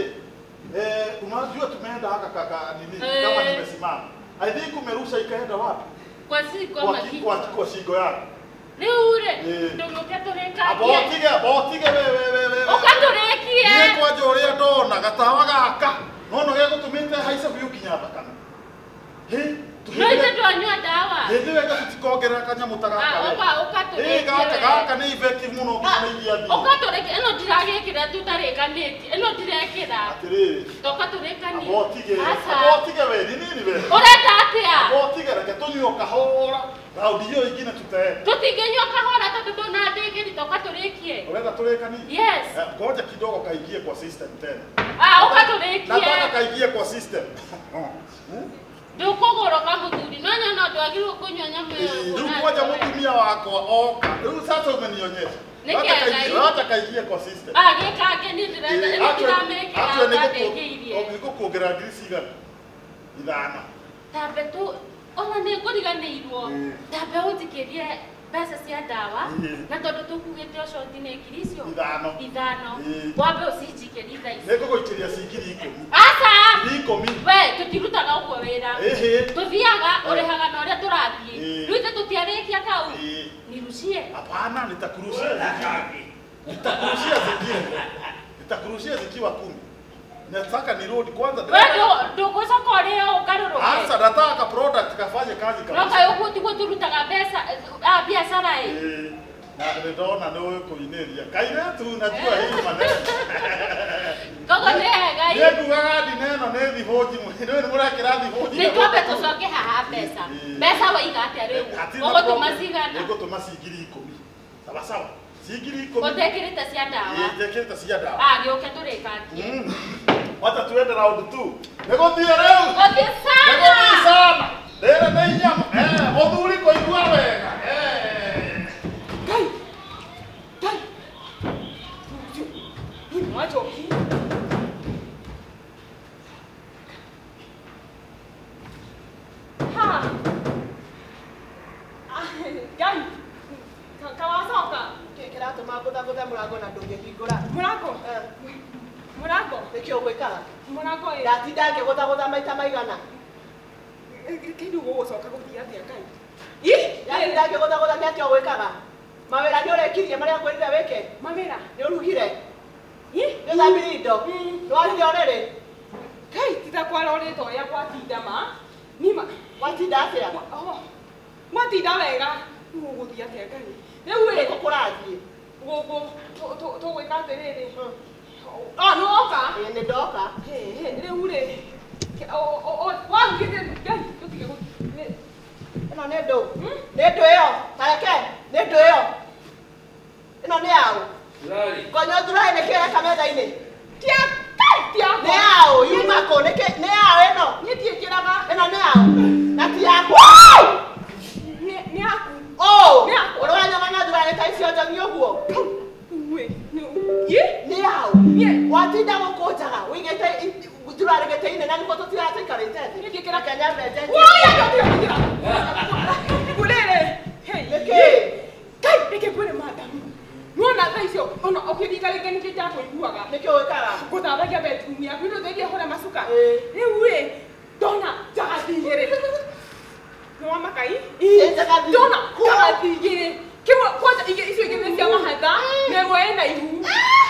unajua tumeenda haka kaka nini kama nimesimama. I think umerusha ikaenda wapi? Kwa shingo kwa kwa shingo yako. Rĩu rĩ ndũgũke tũrĩkagie. Abotige abotige we we we we. Ũka tũrĩkie. Niĩ kwanja ũrĩa ndona gatawa gaka nono gegũtũmĩte haica biũ kinya thakame. Hĩ no ithe ndwanyua ndawa. Hĩndĩ ĩyo tũtikongerera kanyamũ ta gaka. Ũka ũka tũrĩkie. Gaka gaka nĩ effective mũno nginya iria thĩ. Ũka tũrĩkie ĩno ndiragĩkĩra tũtarĩkanĩtie ĩno ndirekĩra. Atĩrĩrĩ. Toka tũrĩkanie. Abotige. Abotige we ni nini we. Ũrenda atĩa? Abotige reke tũnyue kahora. Raundi hiyo ingine tutaenda. Tũtingĩnyua kahora tondũ ndũnandĩkĩri toka tũrĩkie. Ũrenda tũrĩkanie? Yes. Ngoja kidogo kaingie kwa system tena. Ah, ũka tũrĩkie. Nataka kaingie kwa system. Ndũkũgũrũka mũthuri no nyona ndwagĩrĩirwo kũnyua nyamũ ĩyo. Rĩu kwanja mũtumia wakwa oka. Rĩu sasa umenionyesha. Wacha kaingie kwa system. Ah, gĩkange niĩ ndĩrenda ĩno ndiramĩkĩra ndandĩkĩirie. Nĩngũkuongerera ngiri cigana? 5. Tambe tu ona nĩ ngũriganĩirwo. Tambe ũnjikĩrie mbeca cia ndawa na tondũ tũkugĩte ũcoti nĩ ngiri icio 5. 5. Wambe ũcinjikĩrie thaa ici. Nĩngũgũikĩria ci ngiri 10. Aca! 10. We tũtirutaga ũguo wĩra. Tũthiaga ũrĩhaga na ũrĩa tũrathiĩ. Rĩu ithe tũtiarĩkia kau. Nirushie. Hapana, nitakurushia zingine. Nitakurushia zingine. Nitakurushia zikiwa 10. Nataka nirudi kwanza. Wewe ndũgũcoka ũrĩe ũgarũrũke. Asa nataka product kafanye kazi kabisa. No kaĩ ũguo tiguo tũrutaga mbeca biacara ĩ. Na ndona nĩ ũĩ kũinĩria. Kairĩtu najua hii maneno. Koguo nĩ hega ĩ. Nĩ ngugaga ndine ĩno nĩ thibũnji mũno. Nĩ mũrekĩra thibũnji. Nĩ twambe tũcoke haha mbeca. Mbeca waiga atĩa rĩu? Ũgũtũma cigana? Nĩngũtũma ci ngiri 10. Sawa sawa. Ci ngiri 10. Ũtekĩrĩte cia ndawa? Ĩ njĩkĩrĩte cia ndawa. Ah, gĩũke tũrĩkangie. Wacha tuende round 2. Nĩgũthiĩ rĩu. Gũthiĩ sana. Nĩgũthiĩ sana. Rĩrĩ nĩ nyama. Mũthuri kũigua wega. Ngai. Ngai. Njoki. Ha. Ngai. Kawacoka. Kĩratũma ngũthagũthe mũrango na ndũngĩhingũra. Mũrango? Mũrango? Nĩkĩo ũgwĩkaga? Mũrango ĩ. Ndatinda ngĩgũthagũtha maita maigana. Kĩndũ gũgũcoka gũthiĩ atĩa Ngai? Ĩ, ndatinda ngĩgũthagũtha nĩ atĩa ũgwĩkaga? Mawĩra nĩ ũrekirie marĩa ngwĩrire wĩke? Mawĩra? Nĩ ũrugire? Ĩ, nĩ ũthambirie indo? Nĩ warire ũrĩrĩ? Ngai, ti ta kwara ũrĩte ũrĩa gwatinda ma. Nima. Gwatinda atĩa? Gwatinda wega. Rĩu gũgũthiĩ atĩa Ngai? Rĩu ĩ. Nĩkũ kũrathiĩ? Gũkũ tũgwĩka atĩrĩrĩ. Ah, nĩ woka? Ĩ, nĩ ndoka. Rĩu rĩ, warugĩte Ngai, tũtige gũthiĩ. Ĩno nĩ ndũ? Nĩ ndũ ĩyo? Ta reke, nĩ ndũ ĩyo? Ĩno nĩ yaũ? Ngonyo thurari nĩ kĩĩ ũreka metha-inĩ? Tia, Ngai! Ti yakwa. Nĩ yaũ yuma kũ nĩkĩ nĩ yaũ ĩno? Niĩ ndiĩkĩraga. Ĩno nĩ yaũ. Na ti yakwa. Nĩ yaku. Oh, Nĩ yakwa. ũranyona na thuruarĩ ta icio njongi ũguo. Ye? Nĩ yaũ. Niĩ. Watinda gũkũnjaga ũigĩte thuruarĩ gĩtĩ-inĩ na nĩguo tũtiratũikarĩte thĩ. Niĩ ndiĩkĩraga. Reke nyambe njenjie. Woi, andũ atiga kũingĩra. Ngũrĩrĩ. Hey. Nĩkĩ? Kai, reke ngwĩre madam. Nĩwona thaa icio ona ũkĩringa rĩngĩ nĩkĩo ndakũiguaga. Nĩkĩ ũĩkaga? Ngũthambagia bedroom yaku nĩ ũtherie hũra macuka. Ĩĩ. Rĩu rĩ, ndona njagathi igĩrĩ. Nĩwamaka ii? Ĩ, njagathi. Ndona njagathi igĩrĩ. Kĩmwe kwanja icio igĩrĩ nĩ cia mahatha na ĩmwe ĩna ihu.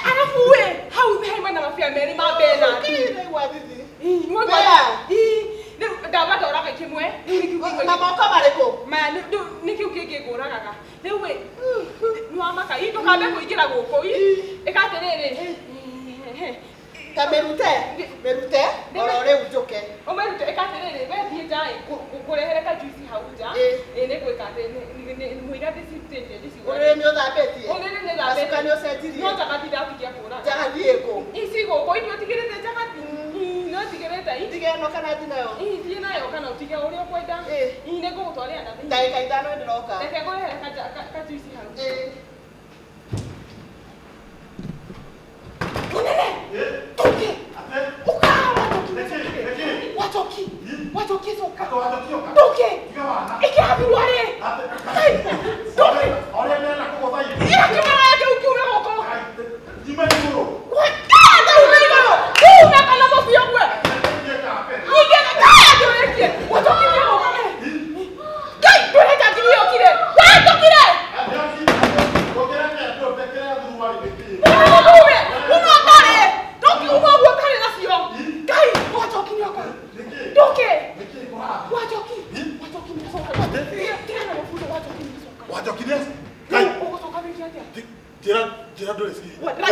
Arabu rĩ, hau thĩ haima na mabia merĩ ma Bernard. Kĩ, ndaigua thithi. Ii, nĩwaigua? Bea. Ii, rĩu ndamba ndoraga kĩmwe, rĩu nĩkĩu kĩmwe. Na moko marĩkũ? Maya rĩu nĩkĩu kĩngĩ ngũragaga. Rĩu ĩ, nĩwamaka ii, ndũkambe kũingĩra gũkũ ii. Ĩka atĩrĩrĩ. Ta mĩrute. Mĩrute. Oro rĩu njũke. Ũmĩrute ĩka atĩrĩrĩ, we thiĩ nja ĩ, ngũrehere kajuici hau nja. Ĩ. Ĩ, nĩngwĩka atĩ, mũira ndĩcitĩtie ndĩcigũre. Ũrĩrĩ nĩ ũthambĩtie? Ũrĩrĩ nĩ thambĩtie. Macuka nĩ ũcenjirie? No njagathi ndatigia kũraga. Njagathi ĩkũ? Ici gũkũ, ithuĩ ũtigĩrĩte njagathi. Ii, nĩ ũtigĩrĩte ii. Ndige ĩno kana thiĩ nayo? Ii, thiĩ nayo kana ũtige ũrĩa ũkwenda. Ĩ. Ii, nĩngũgũtwarĩra na thĩinĩ. Ndagĩka ithano nĩndĩroka. Reke ngũrehere kajuici hau. Ĩ. Mũnene! Tũke! Ũkawa Wachoki! Wachoki coka! Tũke! Ĩkĩra thuruarĩ! Tũke! Ĩra kĩmera kĩu kiume gũkũ! Kaya ume igũrũ! Ume kana mũciĩ ũgue! Ningĩ kaya ndũrĩkie! Wachoki nĩegũka we! Ngai ndũre njangiri yũkire! Wetũkire! Ume! Uma ũtarĩ! Ndũkiuma ũguo ũtarĩ nacio! Ngai Wachoki nĩoka! Ndũke! Wachoki! Wachoki nĩacoka! Tiga na mũbuto Wachoki nĩacoka! Wachoki nĩ Ngai Ũgũcoka wĩke atĩa? njĩra ndũrĩ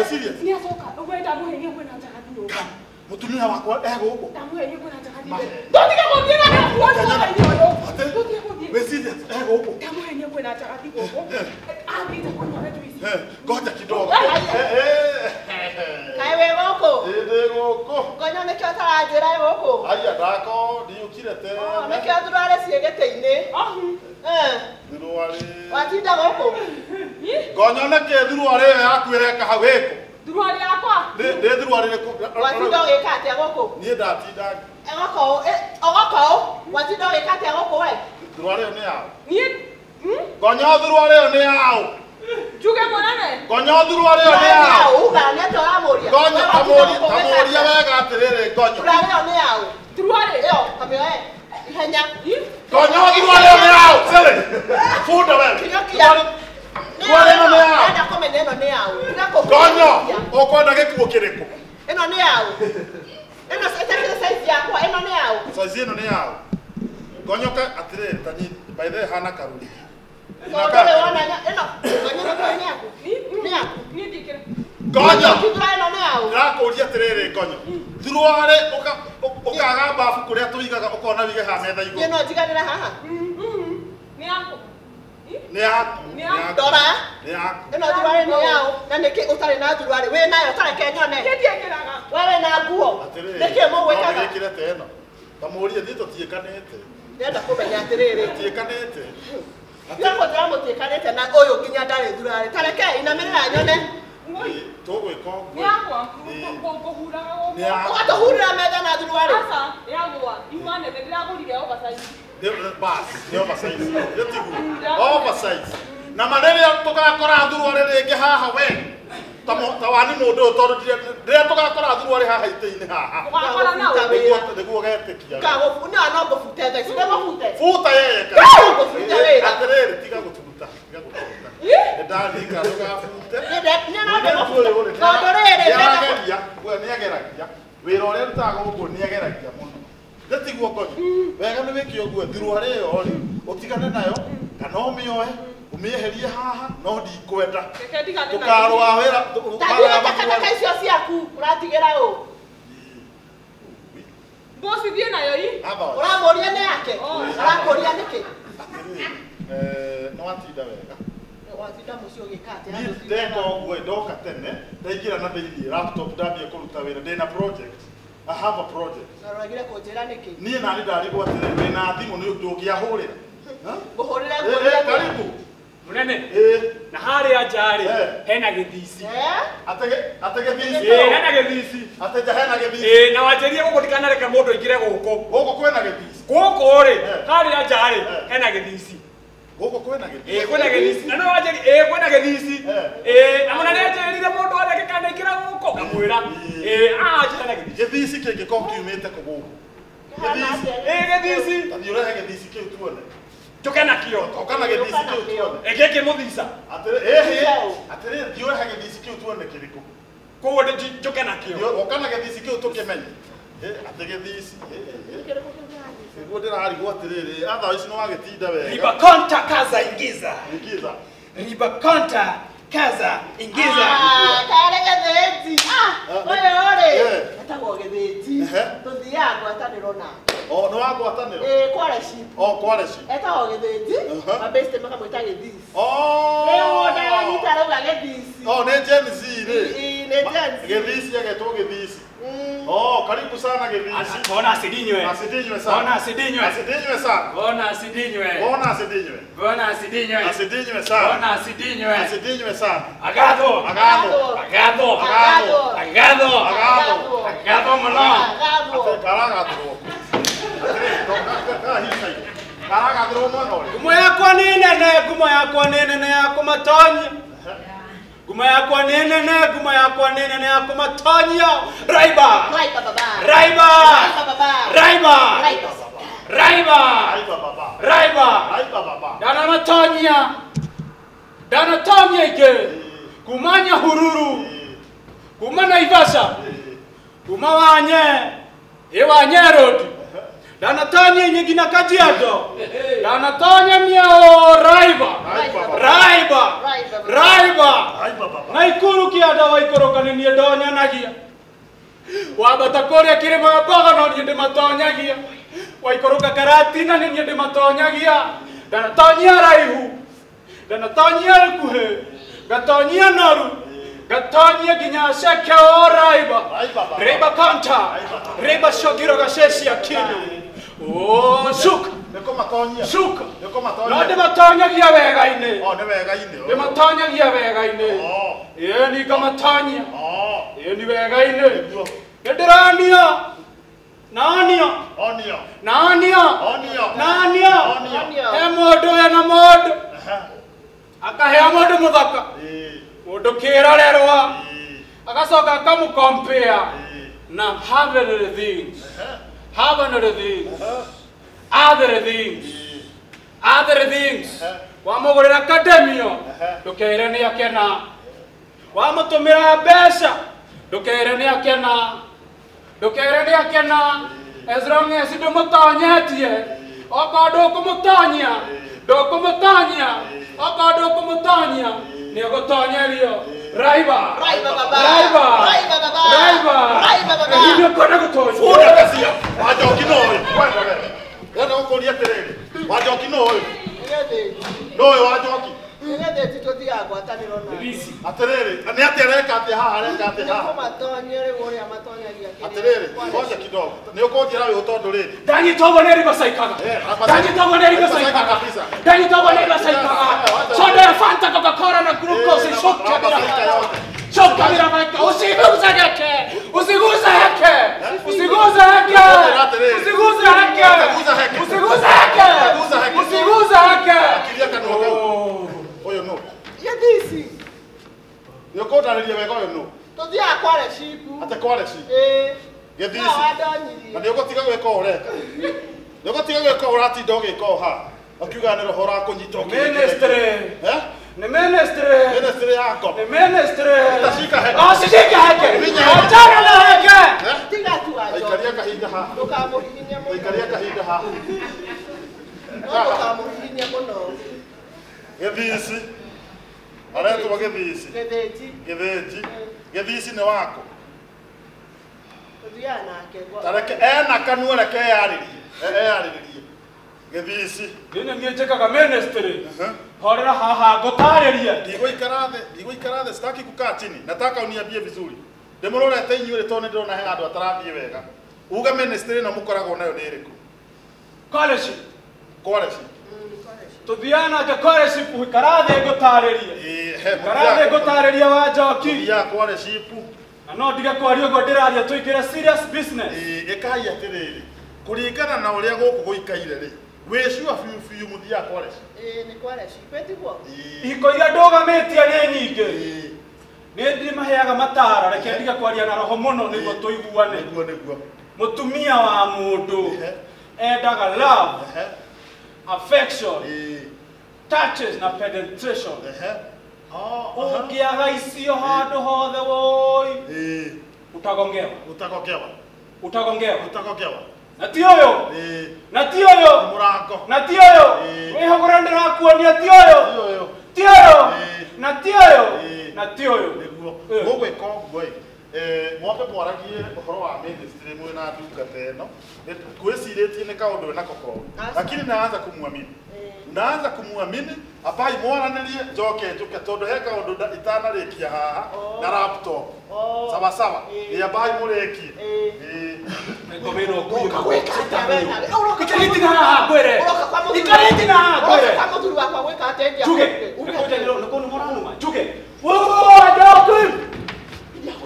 serious. Nĩacoka ũguo ndamũhenia kwĩna njagathi nyũmba. Mũtumia wakwa e gũkũ. Ndamũhenia kwĩna njagathi. Ndũtige gũthiĩ na gĩkuo nĩ ũyũ. Ndũtige gũthiĩ. Wĩ serious e gũkũ. Ndamũhenia kwĩna njagathi gũkũ. Athiĩte kũnyua juice. Ngoja kidogo. Kaĩ wĩ gũkũ? Ĩ ndĩ gũkũ. Ngonyo nĩkĩo ũtaranjĩra ĩ gũkũ? Aya ndako ndiũkire tene. Oh, nĩkĩo thuruarĩ ciĩ gĩtĩ-inĩ. Thuruarĩ. Watinda gũkũ? Ngonyo nĩkĩ thuruarĩ ĩyo yaku ĩreka hau ĩkũ? Thuruarĩ yakwa? Nĩ thuruarĩ ĩrĩkũ? Watinda ũgĩka atĩa gũkũ? Niĩ ndatinda. Gũkũ, gũkũ, watinda ũgĩka atĩa gũkũ we? Thuruarĩ ĩyo nĩ yaũ? Niĩ? Ngonyo thuruarĩ ĩyo nĩ yaũ? Njuge mũnene? Ngonyo thuruarĩ ĩyo nĩ yaũ? Uga nĩ atĩa ũramũria? Ngonyo tamũria wega atĩrĩrĩ ngonyo. Thuruarĩ ĩyo nĩ yaũ? Thuruarĩ? Ĩyo, kamĩoe. Ihenya. Ngonyo thuruarĩ ĩyo nĩ yaũ? Sele. Funda we. Kinyũkia. Thuruarĩ ĩno nĩ yaũ? Ndĩrenda kũmenya ĩno nĩ yaũ. Tiga kũhutia. Ngonyo, ũkwenda gĩkuo kĩrĩkũ? Ĩno nĩ yaũ? Ĩno ĩtakĩrĩ size yakwa, ĩno nĩ yaũ? Size ĩno nĩ yaũ? Ngonyo ka atĩrĩrĩ ta nyi by the way hana karuri. Tondũ rĩ wona ĩno ngonyo nĩ yaku? Nĩ yaku? Niĩ ndiĩkĩra. Ngonyo. Thuruarĩ ĩno nĩ yaũ? Ndĩrakũria atĩrĩrĩ ngonyo. Thuruarĩ ũkaga bafu kũrĩa tũigaga ũkona wige haha metha igũrũ. Niĩ no njiganĩre haha? Nĩ yaku. Nĩ yaku. Nĩ yaku. Ndora. Nĩ yaku. Ĩno thuruarĩ nĩ yaũ? Na nĩkĩ ũtarĩ na thuruarĩ? Wĩ nayo tareke nyone. Niĩ ndiĩkĩraga. We wĩ na nguo. Atĩrĩrĩ. Nĩkĩ mũgwĩkaga? No ndĩgĩkĩre ta ĩno. Tamũrie thiĩ tũtiĩkanĩte. Ndĩrenda kũmenya atĩrĩrĩ. Tũtiĩkanĩte. Nĩkũ ndĩramũtiĩkanĩte na ũyũ nginya ndarĩ thuruarĩ. Tareke inamĩrĩra nyone. Tũgwĩka ũguo. Nĩ yakwa. Ngũhuraga gũkũ. Nĩ yaku. Ũgatũhurĩra metha na thuruarĩ. Aca, yagwa. Yuma nene ndĩragũrire oversize. Bas, nĩ oversize. Gĩtiguo. Oversize. Na ma rĩrĩa tũgakora thuruarĩ rĩngĩ haha we. Ta wani mũndũ ũyũ tondũ rĩrĩa tũgakora thuruarĩ haha itĩ-inĩ haha. Ũgakora naũ? Nĩguo ũgetĩkia. Ngagũbu, no ngũbute thaa ici, ndĩgũbute. Buta yeye. Ngũbute wĩra. Atĩrĩrĩ, tiga gũtuta. Tiga gũtuta. Nĩndarika ndũgabute. Niĩ no ndĩgũbute. Tondũ rĩrĩ, nĩarageria, we nĩageragia. Wĩra ũrĩa arutaga gũkũ nĩageragia mũno. Ndĩtiguo ngonyo. Wega nĩ wĩke ũguo thuruarĩ ĩyo rĩ, ũtigane nayo kana ũmĩoe ũmĩeherie haha no ndikwenda. Reke ndigane nayo. Tũkarũa wĩra. Tathira takataka icio ciaku ũratigĩra ũ? Bosi thiĩ nayo ii. Ũramũria nĩ yake? Ũrakũria nĩkĩ? Atĩrĩrĩ, nĩ watinda wega. Watinda mũciĩ ũgĩka atĩa? Niĩ ndeka ũguo ndoka tene ndaingĩra na thĩinĩ laptop ndambia kũruta wĩra ndĩna project. I have a project. Na ũragire kũnjĩra nĩkĩ? Niĩ nani ndarigwo atĩrĩrĩ wĩna thimũ nĩ ndũngĩahũrĩra. Ngũhũrĩra nguo. Karibu. Munene. Na harĩa nja rĩ hena gĩthici. Ate gĩthici. Hena gĩthici. Ate nja hena gĩthici. Na wanjĩrie gũkũ ndikanareke mũndũ aingĩre gũkũ. Gũkũ kwĩna gĩthici. Gũkũ rĩ harĩa nja rĩ hena gĩthici. Gũkũ kwĩna gĩthici. Kwĩna gĩthici. Na no wanjĩrie kwĩna gĩthici. Na mũnene anjĩrire mũndũ areke kana aingĩra gũkũ ngamwĩra. Anjĩra hena gĩthici. Gĩthici kĩngĩkorwo kiumĩte kũ gũkũ? Gĩthici. Gĩthici. Ta thiĩ ũrehe gĩthici kĩu tuone. Njoke nakĩo. Oka na gĩthici kĩu tuone. Gĩkĩ mũthica. Atĩrĩ, atĩrĩ thiĩ ũrehe gĩthici kĩu tuone kĩrĩkũ. Koguo njoke nakĩo. Oka na gĩthici kĩu tũkĩmenye. Atĩ gĩthici. Nĩguo ndĩrarigwo atĩrĩrĩ, atha ici nĩ wagĩtinda wega. Riba konta kaza ingiza. Ingiza. Riba konta kaza ingiza. Karĩ gĩthĩnji. Ũyũ rĩ, etagwo gĩthĩnji. Tũthiaga ngwatanĩro nake. Oh, nĩ wa ngwatanĩro? Kware ship. Oh, kware ship. Etagwo gĩthĩnji, mabeste makamwĩta gĩthici. Oh. Rĩu ndanyita arauga gĩthici. Oh, nĩ Gen Z rĩ. Nĩ Gen Z. Gĩthici agetwo gĩthici. Oh, karibu sana gĩthici. Bona asidinywe. Asidinywe sana. Bona asidinywe. Asidinywe sana. Bona asidinywe. Bona asidinywe. Bona asidinywe. Asidinywe sana. Bona asidinywe. Asidinywe sana. Agatho. Agatho. Agatho. Agatho. Agatho. Agatho. Agatho mũno. Agatho. Karagathwo. Karagathwo mũno. Ngumo yakwa nĩ nene, ngumo yakwa nĩ nene ya kũmatonyia. Ngumo yakwa nĩ nene, ngumo yakwa nĩ nene ya kũmatonyia. Raiba. Raiba baba. Raiba. Raiba baba. Raiba. Raiba. Raiba. Raiba baba. Raiba. Raiba baba. Ndanamatonya. Ndanatonya ike. Kuma Nyahururu. Kuma Naivasha. Kuma Wanye. Wanye Road. Ndanatonya nyingina Kajiado. Ndanatonya miao Raiba. Raiba. Raiba. Naikuru kianda waikũrũka nĩ niĩ ndonyanagia. Wambata kũrĩa kĩrĩma mbogo no niĩ ndĩmatonyagia. Waikũrũka Karatina nĩ niĩ ndĩmatonyagia. Ndanatonyia raihu. Ndanatonyia ikuhĩ. Ngatonyia noru. Gatonyia nginya ceke o Raiba. Raiba kanta. Raiba shogiro gaceci akili. Oh, shuka. Nĩkũmatonyia. Shuka. Nĩkũmatonya. No ndĩmatonyagia wega-inĩ. Oh, nĩ wega-inĩ. Ndĩmatonyagia wega-inĩ. Ĩĩ ni ngamatonya. Ĩĩ ni wega-inĩ. Nĩndĩranio. Nanio. Onio. Nanio. Onio. Nanio. Onio. He mũndũ ena mũndũ. Akaheo mũndũ mũthaka. Mũndũ kĩrorerwa. Agacoka akamũcompare na heavenly things. Heavenly things. Other things. Other things. Wamũgũrĩra kademio ndũkeire nĩ akena. Wamũtũmĩra mbeca ndũkeire nĩ akena. Ndũkeire nĩ akena. As long as ndũmũtonyetie. Okorwo ndũkũmũtonyia, ndũkũmũtonyia. Okorwo ndũkũmũtonyia, nĩũgũtonyerio. Raiba. Raiba baba. Raiba. Raiba baba. Raiba. Raiba baba. Hivi ũkwenda gũtonyia. Funda kacia. Wanjoki no ũyũ. Wenda we. Ndĩrenda gũkũria atĩrĩrĩ. Wanjoki no ũyũ. No ũyũ Wanjoki. Nĩgĩthĩnji tũthiaga ngwatanĩro nake. Atĩrĩrĩ, nĩ atĩa areka atĩa haha, areka atĩa haha? Nĩkũmatonya rĩu ũrĩa matonyagia kĩrĩa. Atĩrĩrĩ, ngoja kidogo. Nĩ ũkũnjĩra ũyũ tondũ rĩrĩ. Ndanyita ũguo nĩ rigocaikaga. Ndanyita ũguo nĩ rigocaikaga. Ndanyita ũguo nĩ rigocaikaga. Soda ya Fanta, Coca-Cola na glucose icokagĩra. Cokagĩra maika. Usiguze geke. Usiguze heke. Usiguze heke. Usiguze heke. Usiguze heke. Usiguze heke. Akiria kanua kau. Ũyũ nũ? Gĩthici. Nĩ ũkũndarĩria wega ũyũ nũ? Tũthiaga kware cipu. Atĩ kware cipu? Ĩĩ. Gĩthici. No wandonyirie. Na nĩ ũgũtiga gwĩka ũũ ũreka. Nĩ ũgũtiga gwĩka ũũ ũratinda ũgĩka ũũ haha. Ũkiugaga nĩ roho ũrakũnyita ũkĩrĩkĩrĩria. Ministry. Eh? Ni ministry. Ministry yako. Ni ministry. Utashika heke. Usishike heke. Achana na heke. Tiga tu Wanjoki. Ikaria kahinda haha. Ndũkamũhihinye mũno. Ikaria kahinda haha. Ndũkamũhihinye mũno. Gĩthici. Aretwo gĩthici. Gĩthĩnji. Gĩthĩnji. Gĩthici nĩ wako. Tũthiaga nake. Tareke ena kanua reke eyarĩrie. Eyarĩrĩrie. Gĩthici. Nĩ niĩ njĩkaga ministry. Horera haha ngũtarĩrie. Ndigũikara thĩ, sitaki kukaa chini. Nataka uniambie vizuri. Ndĩmũrorete inyuĩ rĩ tondũ nĩndĩrona he handũ atarathiĩ wega. Uga ministry ĩno mũkoragwo nayo nĩ ĩrĩkũ? Scholarship. Scholarship. Tuthiaga nake scholarship ikara thĩ ngũtarĩrie. Ikara thĩ ngũtarĩrie wa Njoki. Mũthiaga scholarship. Na no ndige kwaria ũguo ndĩraria tũingĩre serious business. Ĩkai atĩrĩrĩ, kũringana na ũrĩa gũkũ gũikaire rĩ, wĩ sure biũ biũ mũthiaga scholarship? Ĩĩ nĩ scholarship, ĩtiguo? Ihiko iria ndũgamĩtie nĩ nyingĩ. Nĩ ndĩmaheaga mataro, reke ndige kwaria na roho mũno nĩguo tũiguane. Nĩguo nĩguo. Mũtumia wa mũndũ endaga love, affection, touches na penetration. Ũngĩaga icio handũ hothe woi, utagongewa. Utagongewa. Utagongewa. Utagongewa. Na ti ũyũ. Na ti ũyũ. Mũrango. Na ti ũyũ. Wĩhũgũre ndĩrakuonia ti ũyũ. Ti ũyũ. Na ti ũyũ. Na ti ũyũ. Nĩguo. Gũgwĩka ũguo ĩ. Mwambe mwaragie ũhoro wa ministry mwĩna ndungata ĩno. Ngwĩcirĩtie nĩ kaũndũ wĩnako koru. Lakini naanza kumuamini. Naanza kumuamini abai mwaranĩrie njoke njuke tondũ he kaũndũ itanarĩkia haha na laptop. Sawa sawa. Ĩ abai mũrĩkie. Ikarĩti na haha ngwĩre. Ikarĩti na haha ngwĩre. Ũroka kwa mũthuri wakwa gwĩka atĩa? Njuge. Nĩkũ nĩ mũranuma. Njuge. Woo, Njoki.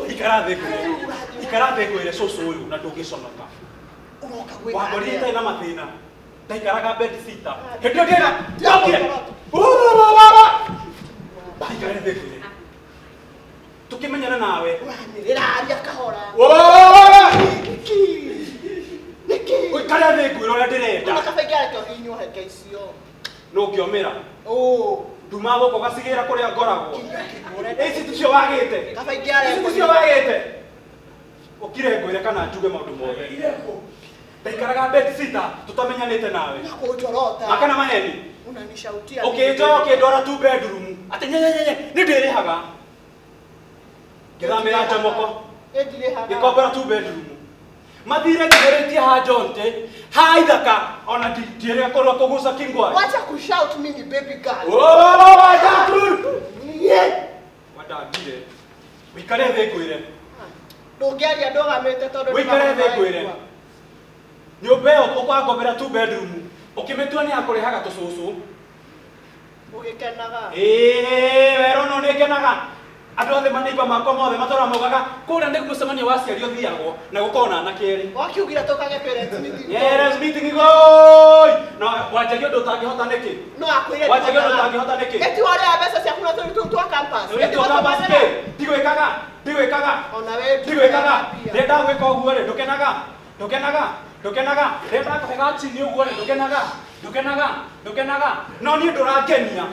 Ikara thĩ ngwĩre. Ikara thĩ ngwĩre cũcũ ũyũ na ndũngĩconoka. Ũroka gwĩka Wangorire itarĩ na mathĩna. Ndaikaraga bed sitter. Hĩndĩ ĩyo ndĩna njokire. Ikara thĩ ngwĩre. Tũkĩmenyana nawe. Ũranĩrĩra aria kahora. Nĩkĩ? Ũikare thĩ ngwĩre ũrĩa ndĩrenda. Ona kaba ingĩareke ũhihinywo heke icio. No ũngĩomĩra. Nduma gũkũ gacigĩra kũrĩa ngoragwo. Ici ticio wagĩte. Kaba ingĩareke. Ici ticio wagĩte. Ũkire ngwĩre kana njuge maũndũ mothe. Ndaikaraga bed sitter tũtamenyanĩte nawe. Na kũnjorota. Makana maheni. Unanishautia. Ũkĩnjoya ũkĩndwara tu bedroom. Atĩ nyenyenyenye nĩ ndĩrĩhaga. Ngĩthamĩra Njomoko. Ndirĩhaga. Ngĩkombora tu bedroom. Mathire njigarĩtie ha Jonte, ha Ithaka, ona ndiĩrĩga kũrũa kũguca kingwai. Wacha kushout mimi ni baby girl. Wandangire. Wĩikare thĩ ngwĩre. Ndũngĩaria ndũgamĩte tondũ Wĩikare thĩ ngwĩre. Nyũmba ĩyo ũkwangombera tu bedroom, ũkĩmĩtua nĩ ya kũrĩhaga tũcũcũ. Ũgĩkenaga. Ĩĩ, werũ no nĩngenaga. Andũ othe maneiba makwa mothe matũra maugaga kũrĩa nĩ mũcemanio wa aciari ũthiagwo na gũkorwo na anake erĩ. Wakiugire tũkage parents meeting. Parents meeting goi. Na wanjagia ũndũ ũtangĩhota nĩkĩ? No akwĩre. Wanjagia ũndũ ũtangĩhota nĩkĩ? Eti warĩa mbeca ciaku na tũrĩ tũu twa campus. Tũrĩ twa campus kĩ? Ndigwĩkaga. Ndigwĩkaga. Ona we ndigwĩkaga. Ndĩrenda gwĩka ũguo rĩ, ndũkenaga. Ndũkenaga. Ndũkenaga. Ndĩrenda kũhe gachini ũguo rĩ, ndũkenaga. Ndũkenaga. Ndũkenaga. No niĩ ndũrangenia.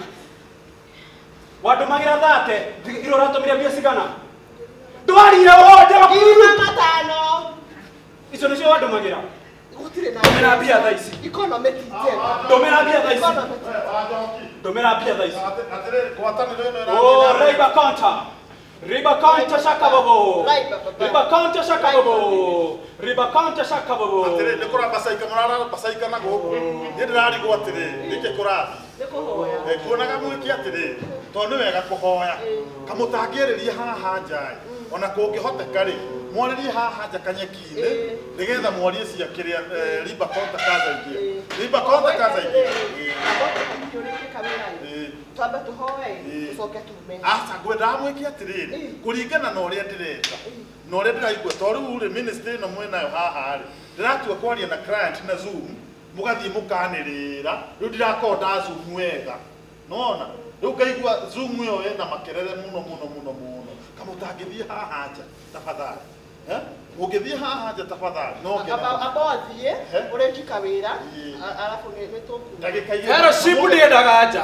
Wandũmagĩra thate, ira ũratũmire mbia cigana? Ndwarire wothe 500. Icio nĩcio wandũmagĩra? Gũtirĩ na. Ndũmĩra mbia thaa ici. Economy ti njega. Ndũmĩra mbia thaa ici. Ndũmĩra mbia thaa ici. Atĩrĩrĩ, ngwatanĩro ĩno ĩrathiĩ Oh, na mbere. Riba Counter. Riba Counter shakabobo. Riba Counter shakabobo. Riba Counter shakabobo. Atĩrĩrĩ, nĩ kũrambacaika mũrarambacaika na gũkũ. Niĩ ndĩrarigwo atĩrĩrĩ, nĩkĩ kũrathiĩ? Nĩ kũhoya. Kuonaga mwĩke atĩrĩrĩ, tondũ nĩ wega kũhoya. Kamũtangĩarĩria haha nja ĩ, ona kũngĩhoteka rĩ, mwarĩrie haha nja kanyeki-inĩ, nĩgetha mwarie cia kĩrĩa Riba Counter kazaingia. Riba Counter kazaingia. Twambe tũhoe, tũcoke tume. Aca ngwendaga mwĩke atĩrĩrĩ, kũringana na ũrĩa ndĩrenda, na ũrĩa ndĩraigua, to rĩu rĩ ministry ĩno mwĩnayo haha rĩ, ndĩratua kwaria na client na Zoom, mũgathiĩ mũkanĩrĩra, rĩu ndirakorwo nda Zoom wega. Nĩwona? Rĩu ngaigua Zoom ĩyo ĩna makerere mũno mũno mũno mũno. Kamũtangĩthiĩ haha nja tafadhali. Ũngĩthiĩ haha nja tafadhali, no ngene. Amba ũthiĩ, ũrĩki kawĩra, arabu nĩ tũkuma. Ndagĩka igĩrĩ. Fellowship ndĩendaga nja.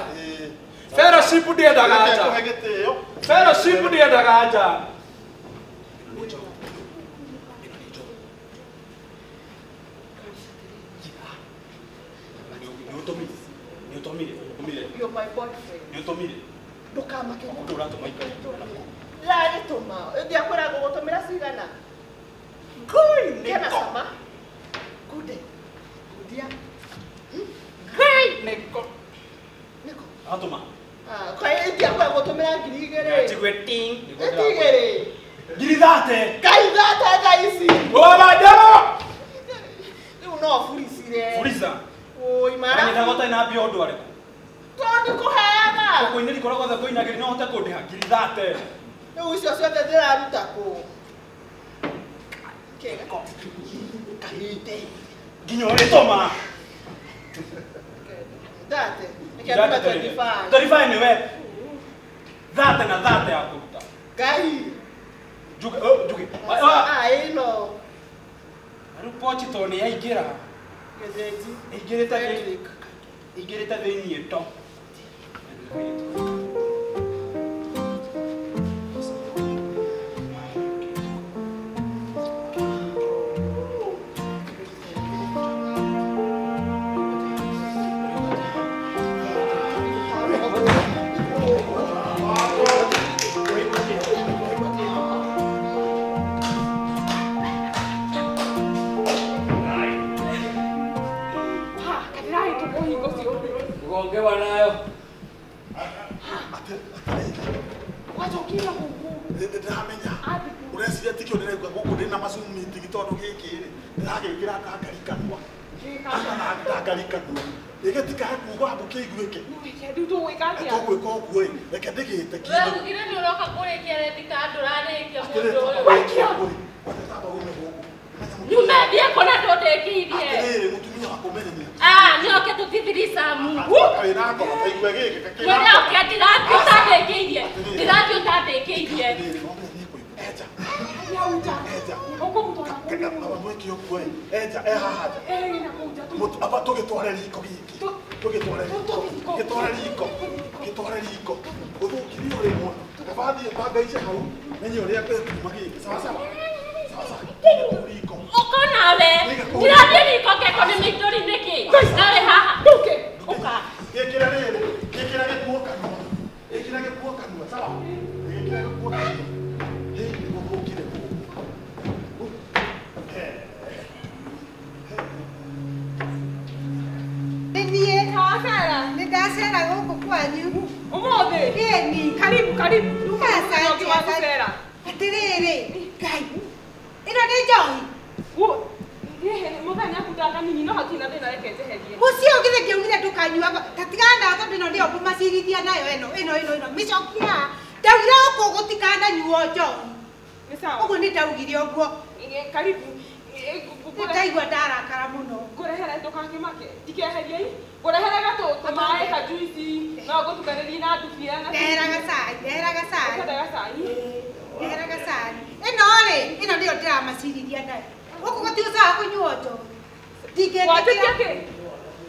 Fellowship ndĩendaga nja. Kũhe gĩtĩo. Fellowship ndĩendaga nja. Nĩ ũtũmire. You're my boyfriend. Nĩ ũtũmire. Ndũkamake. Ũndũ ũratũma ikare. Ndĩragĩtũma. Ndiakwĩra ngũgũtũmĩra cigana. Ngũi, kena cama. Kunde. Kundia. Atũma. Ah, kwa hiyo kwa gũtũmĩra 2000. Njigue ting. 2000. 30,000. Ngai thate thaa ici. Oba demo. Rĩu no buricire. Furiza. Oi mara. Wanyita gota ina mbia ũndũ arĩkũ? Tondũ kũheaga. Kũinĩri kũrĩa guothe kũinagĩri no hote kũndĩha 30,000. Rĩu icio ciothe ndĩraruta kũ? Kĩga. Kahite. Nginya ũrĩtũma. Thate. Reke ndume 25. 25 nĩwe. Thate na thate ya kũruta. Ngai. Njuge, njuge. Ah, ĩno. Rĩu pochi tondũ nĩ yaingĩra. Gĩthĩnji. Ĩingĩrĩte ĩingĩrĩte thĩiniĩ to. Kugongewa nayo. Wachokira gũkũ. Ndĩramenya. Ũreciria tikĩo ndĩraigua gũkũ ndĩna macumu meeting tondũ gĩkĩ rĩ ndĩragĩkĩra ndangarikanua. Ndangarikanua. Gĩgĩtikae kuga mbu kĩiguĩke. Rĩu tũgwĩka atĩa? Tũgwĩka ũguo ĩ, reke ndĩgĩte We kĩndũ. ugire nĩ ũroka kũrĩkia rendi kana ndũrarĩkia mũndũ ũyũ. Nyume thiĩ kũna ndũndĩkĩirie. Atĩrĩrĩ mũtumia wakwa ũmenye nĩ Ah, nĩ oke tũtithirisa Mungu. wĩna ngoro ta igue gĩkĩ Mwĩre oke ndirathiĩ ũtandĩkĩirie. Ndirathiĩ ũtandĩkĩirie. Eja. Yauja. Eja. Ũkũmũtwara kũ? Mwĩke ũguo ĩ, eja e haha nja. Ĩ, na kũu nja Aba tũgĩtware riko gĩkĩ. Tũgĩtware riko. Gĩtware riko. Gĩtware riko. Ũthũkirie ũrĩ mũno. Kaba thiĩ banga ice hau menye ũrĩa ngũma gĩkĩ. Sawa sawa. Sawa sawa. Riko. Ũka nawe. Ndirathiĩ riko ngeko nĩ mĩitũri nĩkĩ? Nawe haha. Ndũke. Ũka. Gĩkĩra rĩrĩ. Gĩkĩra gĩkuo kanua. Gĩkĩra gĩkuo kanua. Sawa. Gĩkĩra gĩkuo kanua. Hĩ, nĩgũthũkire gũkũ. Nĩ niĩ. Wacera. Nĩ ndacera gũkũ kwanyu. Ũmũthĩ. Ĩni. Karibu karibu. Asante, Ũngĩ wa gũcera. Atĩrĩrĩ, Ngai. Ĩno nĩ njohi. Mũthenya akutaga kanini no hatirĩ na thĩna reke njeherie. Mũciĩ ũngĩ ngĩaugire ndũkanyuaga. Ta tigana nayo tondũ ĩno nĩyo ngũmacirithia nayo ĩno ĩno ĩno ĩno. Mĩcokie haha. Ndaugire gũkũ gũtikananyuo njohi. Nĩ sawa. Ũguo nĩ ndaugire ũguo. Karibu. Nĩ ndaigua ndarakara mũno. Ngũrehere ndũkakĩmake. Ndikeherie i. Ngũrehere gatũ tũmaĩ kajuici no ngũtukanĩrie na ndubia na Ndehera gacai, ndehera gacai. Ũkwenda gacai? Ndehera gacai. Ĩno rĩ, ĩno nĩyo ndĩramacirithia nayo. Gũkũ gũtiũcaga kũnyuo njohi. Ndingĩtĩkĩra. Wanjĩtie kĩ?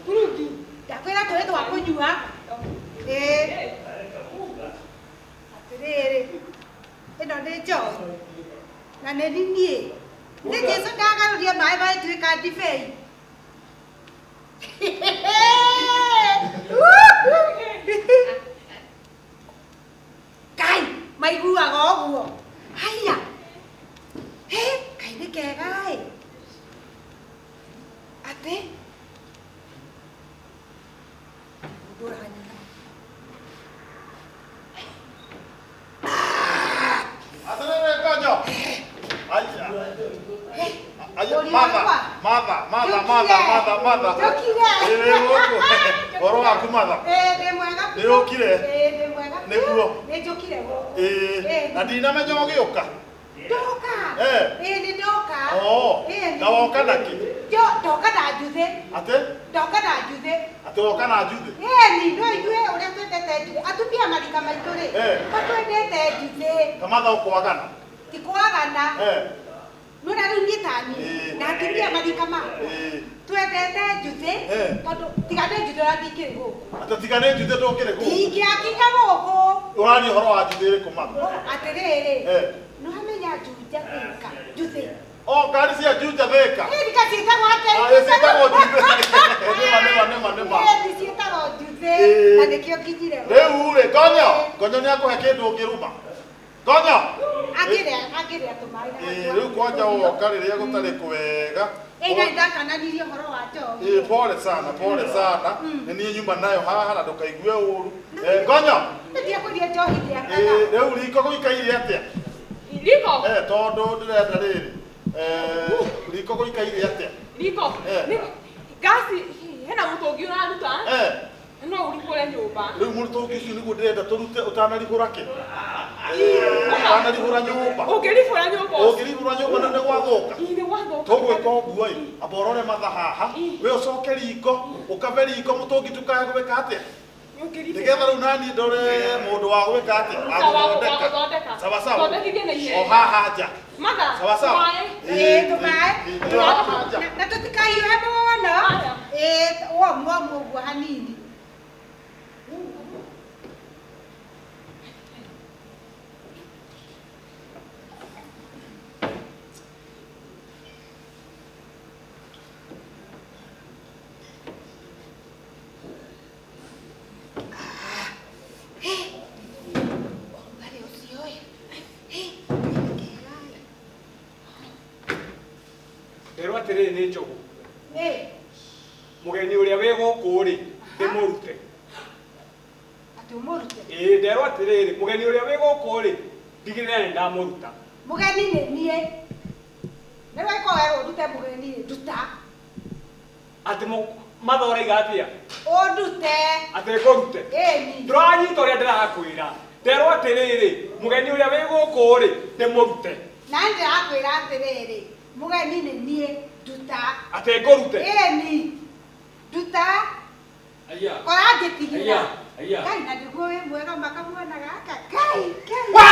Turungi. Ndakwĩra tũĩ twa kũnyua. Ĩĩ. Atĩrĩrĩ, ĩno nĩ njohi. Na nĩ niĩ. Nĩ Jesũ ndagarũria maĩ magĩtuĩka ndibei. Ngai, maiguaga ũguo. Haiya. Hĩ, Ngai nĩ kega ĩ. Atĩ? Mũndũ ũranyona. Atĩrĩrĩ Ngonyo. Aya. Aya, mother, mother, mother, mother, mother, mother. Njũkire. Ĩĩ gũkũ. Ũhoro waku mother? Ĩĩ ndĩ mwega. Nĩ ũkire? Ĩĩ ndĩ mwega. Nĩguo. Nĩ njũkire gũkũ. Ĩĩ, na ndinamenya ũgĩũka. Ndoka. Ĩĩ nĩ ndoka. Oo. Ĩĩ. Na woka na kĩ? Jo, ndoka na njuthĩ. Atĩ? Ndoka na njuthĩ. Atĩ woka na njuthĩ? Ĩĩ no ithuĩ ũrĩa twendete njuthĩ. Atumia marika maitũ rĩ, matwendete njuthĩ. Ta matha ũkwagana? Ti kwagana. Nona rĩu niĩ ta niĩ na atumia marika makwa twendete njuthĩ tondũ tiga nĩ njuthĩ ũrĩa ndingĩrĩ gũkũ. Atĩ tiga nĩ njuthĩ ndũngĩrĩ gũkũ? Ndingĩakinya gũkũ. Ũraria ũhoro wa njuthĩ ĩrĩkũ matha? Atĩrĩrĩ, nĩ wamenya Juja Thĩka, njuthĩ. O, ngari cia Juja Thĩka. Ĩĩ thika ciĩtagwo atĩa? Ah, ciĩtagwo njuthĩ. Nĩma nĩma nĩma nĩma. Ĩĩ ciĩtagwo njuthĩ na nĩkĩo nginyire. Rĩu rĩ, Ngonyo, Ngonyo nĩ akũhe kĩndũ ũngĩruma. Ngonyo. Angĩrĩa angĩrĩa tũmaĩ na Ĩĩ rĩu kwanja woka rĩrĩa gũtarĩ kwega. Ina ndakananirie horo wa njohi. Pole sana, pole sana. Nĩ niĩ nyumba nayo haha na ndũkaigue ũru. Ngonyo. Ndiakũria njohi ndiakaga. Rĩu riko gũikaire atĩa? Riko? Tondũ ndĩrenda rĩrĩ. Riko gũikaire atĩa? Riko. Gasi hena mũtũngi ũraruta? No urihũre nyũmba. Rĩu mũtũngi ũcio nĩguo ndĩrenda tũrute ũtanarihũra kĩ? Ũtanarihũra nyũmba. Ũngĩrihũra nyũmba. Ũngĩrihũra nyũmba nĩ gwathũka. Nĩ gwathũka. Tũgwĩka ũguo ĩ, amba ũrore matha haha, we ũcoke riko, ũkabe riko mũtũngi tũkae gwĩka atĩa? Nĩgetha rĩu naniĩ ndore mũndũ wa gwĩka atĩa? Wa gũthondeka. Sawa sawa. Thondekithie na ihenya. O haha nja. Matha. Sawa sawa. Tũmaĩ. Na tũtikahiũhe mũno. Womu womu ũguo hanini. Nderwo atĩrĩrĩ nĩ njogu. Mũgeni ũrĩa wĩ gũkũ rĩ, ndĩmũrute. Atĩ ũmũrute? Ĩĩ, nderwo atĩrĩrĩ, mũgeni ũrĩa wĩ gũkũ rĩ, ndigĩrĩra nĩ ndamũruta. Mũgeni nĩ niĩ. Nĩ weka werwo ndute mũgeni rĩ, nduta. Atĩ matha ũraiga atĩa? Ũndute. Atĩ ngũrute? Ĩni. Ndũranyita ũrĩa ndĩrakwĩra. Nderwo atĩrĩrĩ, mũgeni ũrĩa wĩ gũkũ rĩ, ndĩmũrute. Na ndĩrakwĩra atĩrĩrĩ, mũgeni nĩ niĩ, nduta. Atĩ ngũrute? Ĩni. Nduta. Aya. Kora ngĩtigĩra. Aya. Ngai na nĩguo wĩ mwega makamuona gaka. Ngai, Ngai.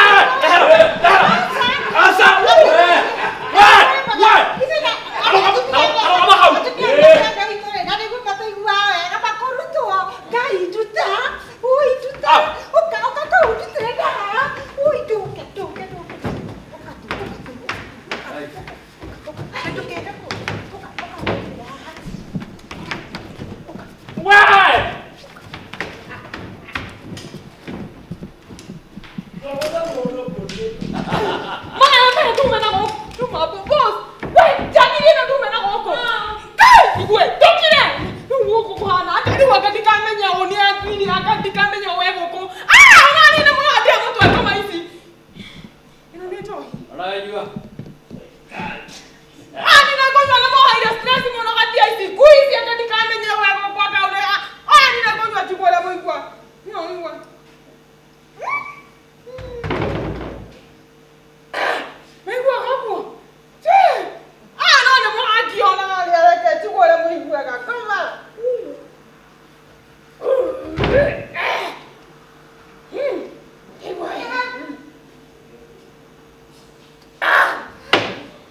Aca! We! Arũgama hau. Na nĩguo mataiguaga wega makũrutwo. Ngai nduta. Ui nduta. Ũka ũka kau ndutĩre ndaha. Ui ndũke ndũke ndũke. Ũka tu ũka tu. Ũka ndũkende kũ. Ũka ũka haha. We! Mwana yote tume na gũkũ. Tuma boss. We njagĩrĩire na tume na gũkũ. Ngai igwe ndũkire. Rĩu gũkũ kũhana atĩa? Rĩu anga ndikamenya ũ nĩ nini anga ndikamenya we gũkũ. Ah, ona niĩ nĩ mũrathia mũtwe ngoma ici. Ĩno nĩ njohi. Ũranyua? Ah, nĩ ngũnyua nĩ mohaire stress mũno gatia ici. Ngui ici anga ndikamenya we gũkũ anga ũrĩa. Oya nĩ ngũnyua njigua ũrĩa mũigua. Nĩ ũigua. Maigua hapo. Ah, no nĩ mũrangiona rĩa reke njigua ũrĩa mũiguaga. Koma.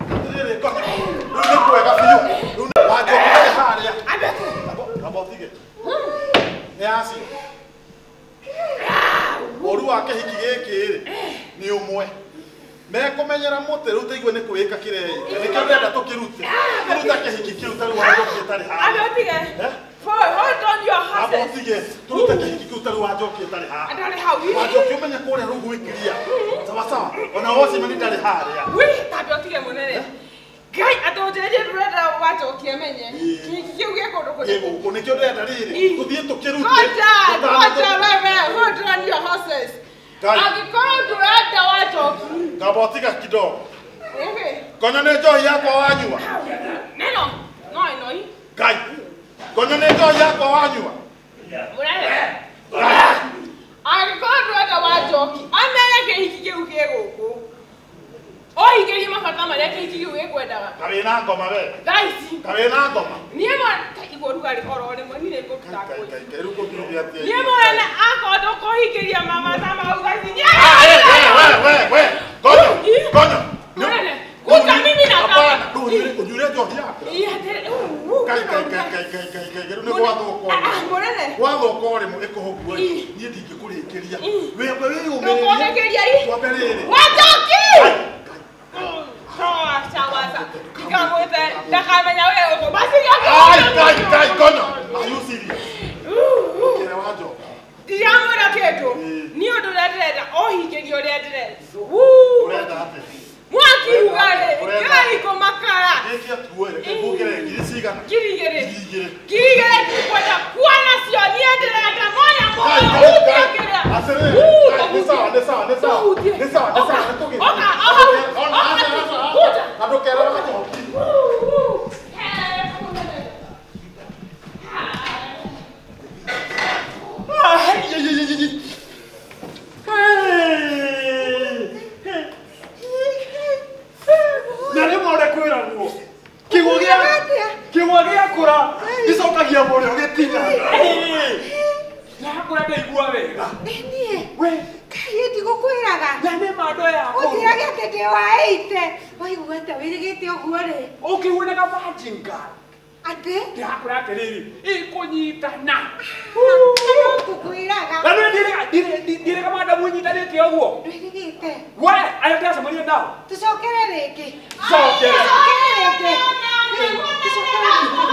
Atĩrĩrĩ Ngonyo, rĩu nĩ kwega biũ. Rĩu nĩ wanjokire harĩa. Amba ũtige. Nĩ acio. Ũru wa kĩhiki gĩkĩ rĩ, nĩ ũmwe. Mekũmenyera mũtĩ rĩu taigue nĩ kwĩĩka kĩreĩka. Nĩkĩo ndĩrenda tũkĩrute. Tũrute kĩhiki kĩu tarĩu wanjoki ĩtarĩ haha. Amba ũtige. Hold on your Amba horses. ũtige. Tũrute kĩhiki kĩu tarĩu wanjoki ĩtarĩ haha. Ndarĩ hau. Wanjoki ũmenye kũrĩa rĩu gwĩkiria. Sawa sawa. Ona wocimani ndarĩ harĩa. Wi, tambe ũtige mũnene. Ngai atũnjĩrĩrie ndũrenda wanjoki amenye. Kĩhiki kĩu gĩ kũndũ Gĩ kũrĩkũ. gũkũ nĩkĩo ndĩrenda rĩrĩ. Tũthiĩ tũkĩrute. Ngoja, ngoja wewe, hold on your horses. Ngai. Angĩkorwo ndũrenda wanjoki. Ngamba ũtiga kidogo. Ngonyo nĩ njohi yakwa wanyua. Neno, no ĩno i. Ngai. Ngonyo nĩ njohi yakwa wanyua. Mũnene. Angĩkorwo ndũrenda wanjoki, amenye kĩhiki kĩu gĩ gũkũ. Ũhingĩrie mabata marĩa kĩhiki kĩu gĩkwendaga. Karĩ na ngoma we. Thaa ici. Karĩ na ngoma. Niĩ mwana igua rugarĩ oro rĩmwe niĩ nĩngũruta Ngai ngũi. Ngai Ngai rĩu ngũkiruge atĩa? Niĩ mwene akorwo ndũkũhingĩria mabata mau thaa ici. Ah, we we we. Ngonyo. Ngonyo. Mũnene, kuja mimi nataka. Hapana, rĩu ũnyuire njohi yakwa. Ĩ, atĩrĩ, u, u, Ngai Ngai Ngai Ngai Ngai Ngai Ngai rĩu nĩ gwathũka Ah, ũrĩmũ. mũnene. Gwathũka ũrĩmũ ĩkũhũguo ĩ. Niĩ ndingĩkũrĩkĩria. Wĩambe wĩyũmĩrĩrie. Ndũkũndĩkĩria i. Twambe rĩrĩ. Wanjoki! Sawa, sawa, sawa. Ndikamwĩte, ndakamenya we ũguo. Basi Ai, Ngai Ngai Ngonyo. Are you serious? Kĩre wanjoki. Ndiramwĩra kĩndũ. Niĩ ũndũ ũrĩa ndĩrenda, ũhingĩrie ũrĩa ndĩrenda. Ũrenda atĩa? Mwaki rugarĩ, Ngai kũmakara. Gĩkĩ atuo reke nguongerere Cigana? Ngiri igĩrĩ. Ngiri igĩrĩ ndikwenda kuona cio niĩ ndĩrenda mwanya Na rĩmwe ũrĩa kwĩragwo kĩgwa gĩakũra gĩcokagia mũrĩo gĩtina. Yakũra ndaigua wega. Niĩ we kaĩ ndigũkwĩraga. Na nĩ ma andũ aya akũrũ. Ũnjĩrage atĩ ndĩ wa 80. Waigua atĩa wĩrĩgĩte ũguo rĩ? Ũkĩiguanaga virgin girl. Atĩ? Ndĩrakwĩra atĩrĩrĩ, ĩkũnyitana. Ngũkwĩraga. Na nĩ ndirĩga madamu ĩnyitanĩte ũguo. Ndwĩrĩgĩte. We, arĩa ndĩracemania nao. Tũcokere rĩngĩ. Cokere. Tũcokere rĩngĩ. Tũcokere rĩngĩ.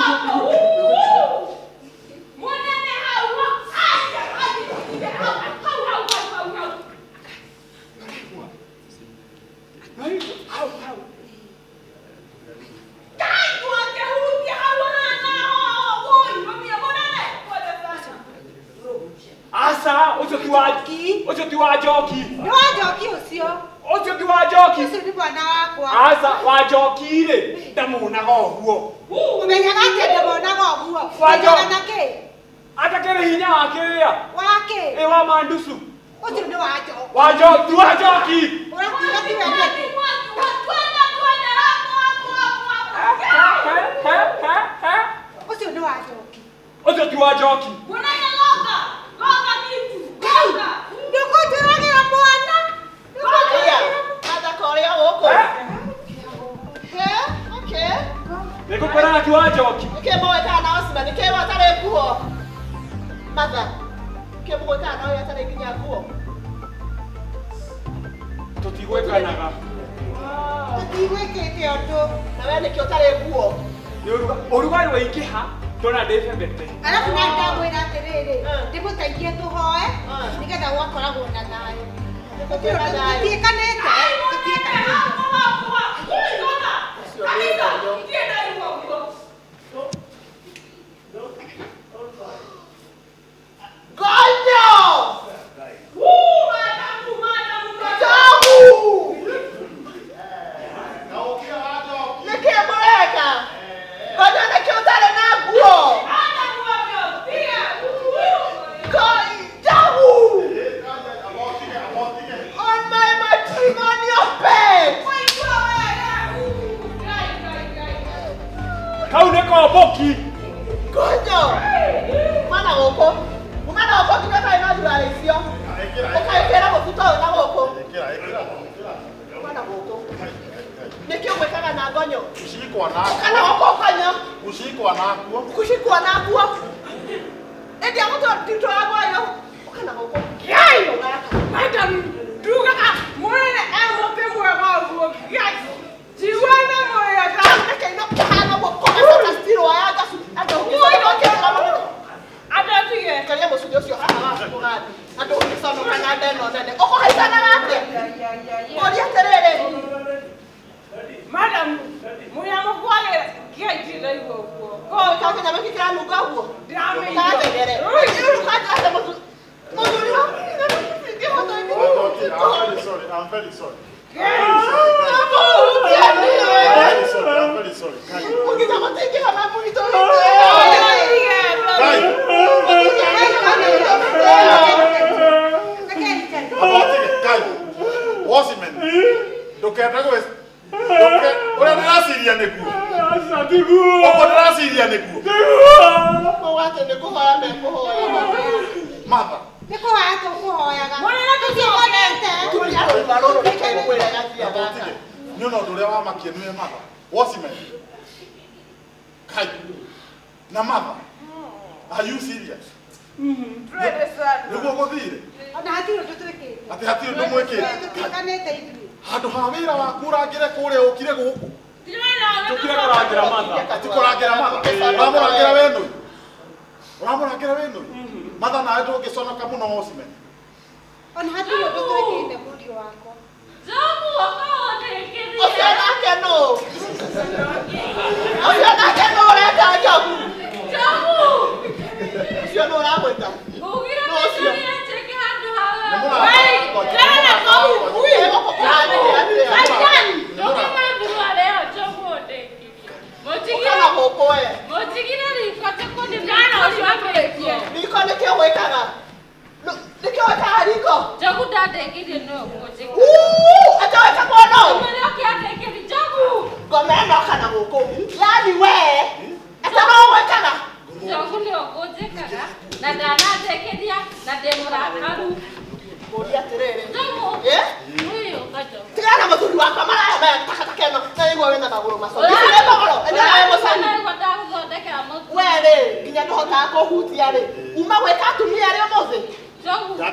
Asa, ũcio ti wa ti wa njoki. Nĩ wa njoki ũcio. Ũcio ti wa njoki. Ũcio nĩ mwana wakwa. Asa, wa njoki rĩ, ndamuonaga ũguo. Ũmenyaga atĩa ndamuonaga ũguo? Wa njoki. Ũmenyaga na kĩ? Atakĩrĩ hinya wa kĩrĩa? Wa kĩ? Ĩ wa manducu. Ũcio nĩ wa njoki. Wa njoki, ti wa njoki. Ũrakiuga tiwe nĩkĩ? Ũcio nĩ wa njoki. Ũcio ti wa njoki. Ndũkũnjũragĩra mwana. Nĩngũkwĩraga ti wa njoki. Tũtigwĩkanaga. Tũtigwĩkĩte ũndũ. Ũrugarĩ waingĩha ndona ndĩbembete. Arabu na ndamwĩra atĩrĩrĩ, ndĩmũteithie tũhoe nĩgetha gwakoragwo na thayũ. Tũtiĩkanĩte, tũtiĩkanĩte. Kau nĩ komboki. Gonyo. Mwana gũkũ. Mwana gũkũ nginya ũtarĩ na thurarĩ icio. Ũkaĩkĩra mũbuto ũyũ na gũkũ. Mwana gũkũ. Nĩkĩ ũgwĩkaga na gonyo? Kushikwa nakuo. Kana gũkũ gonyo. Kushikwa nakuo. Kushikwa nakuo. Ĩndĩ agũtwara gonyo. Ũkana gũkũ. Ngai! Madam, ndugaga mũnene e mũtĩ mwega ũguo. Ngai! Njiguana mwega. Madam, mũyamũkwagĩra ngai ndĩraigua ũguo. I'm very sorry. I'm very sorry. Mother. No, no, mother. What's he meant? Kai. Na mother. Are you serious? Mm-hmm. You go there. Ati hatiri ũndũ mwĩkĩte. Handũ ha wĩra waku ũrangĩre kũrĩa ũkire gũkũ. Tũkire kũrangĩra matha. Ti kũrangĩra matha. Ũramũrangĩra we nũi. Ũramũrangĩra we nũi. Matha nawe ndũngĩconoka mũno Osman. Ona hatirĩ ũndũ twĩkĩte mũriũ wakwa. Ũcio nake nũ? Ũcio nake nũ ũreka Ndĩraigua wĩna magũrũ macoki. Ici nĩ mbogoro, ĩno nawe mũcani. We rĩ, nginya ndũhotaga kũhutia rĩ. Uma gwĩka atumia rĩ ũmũthĩ.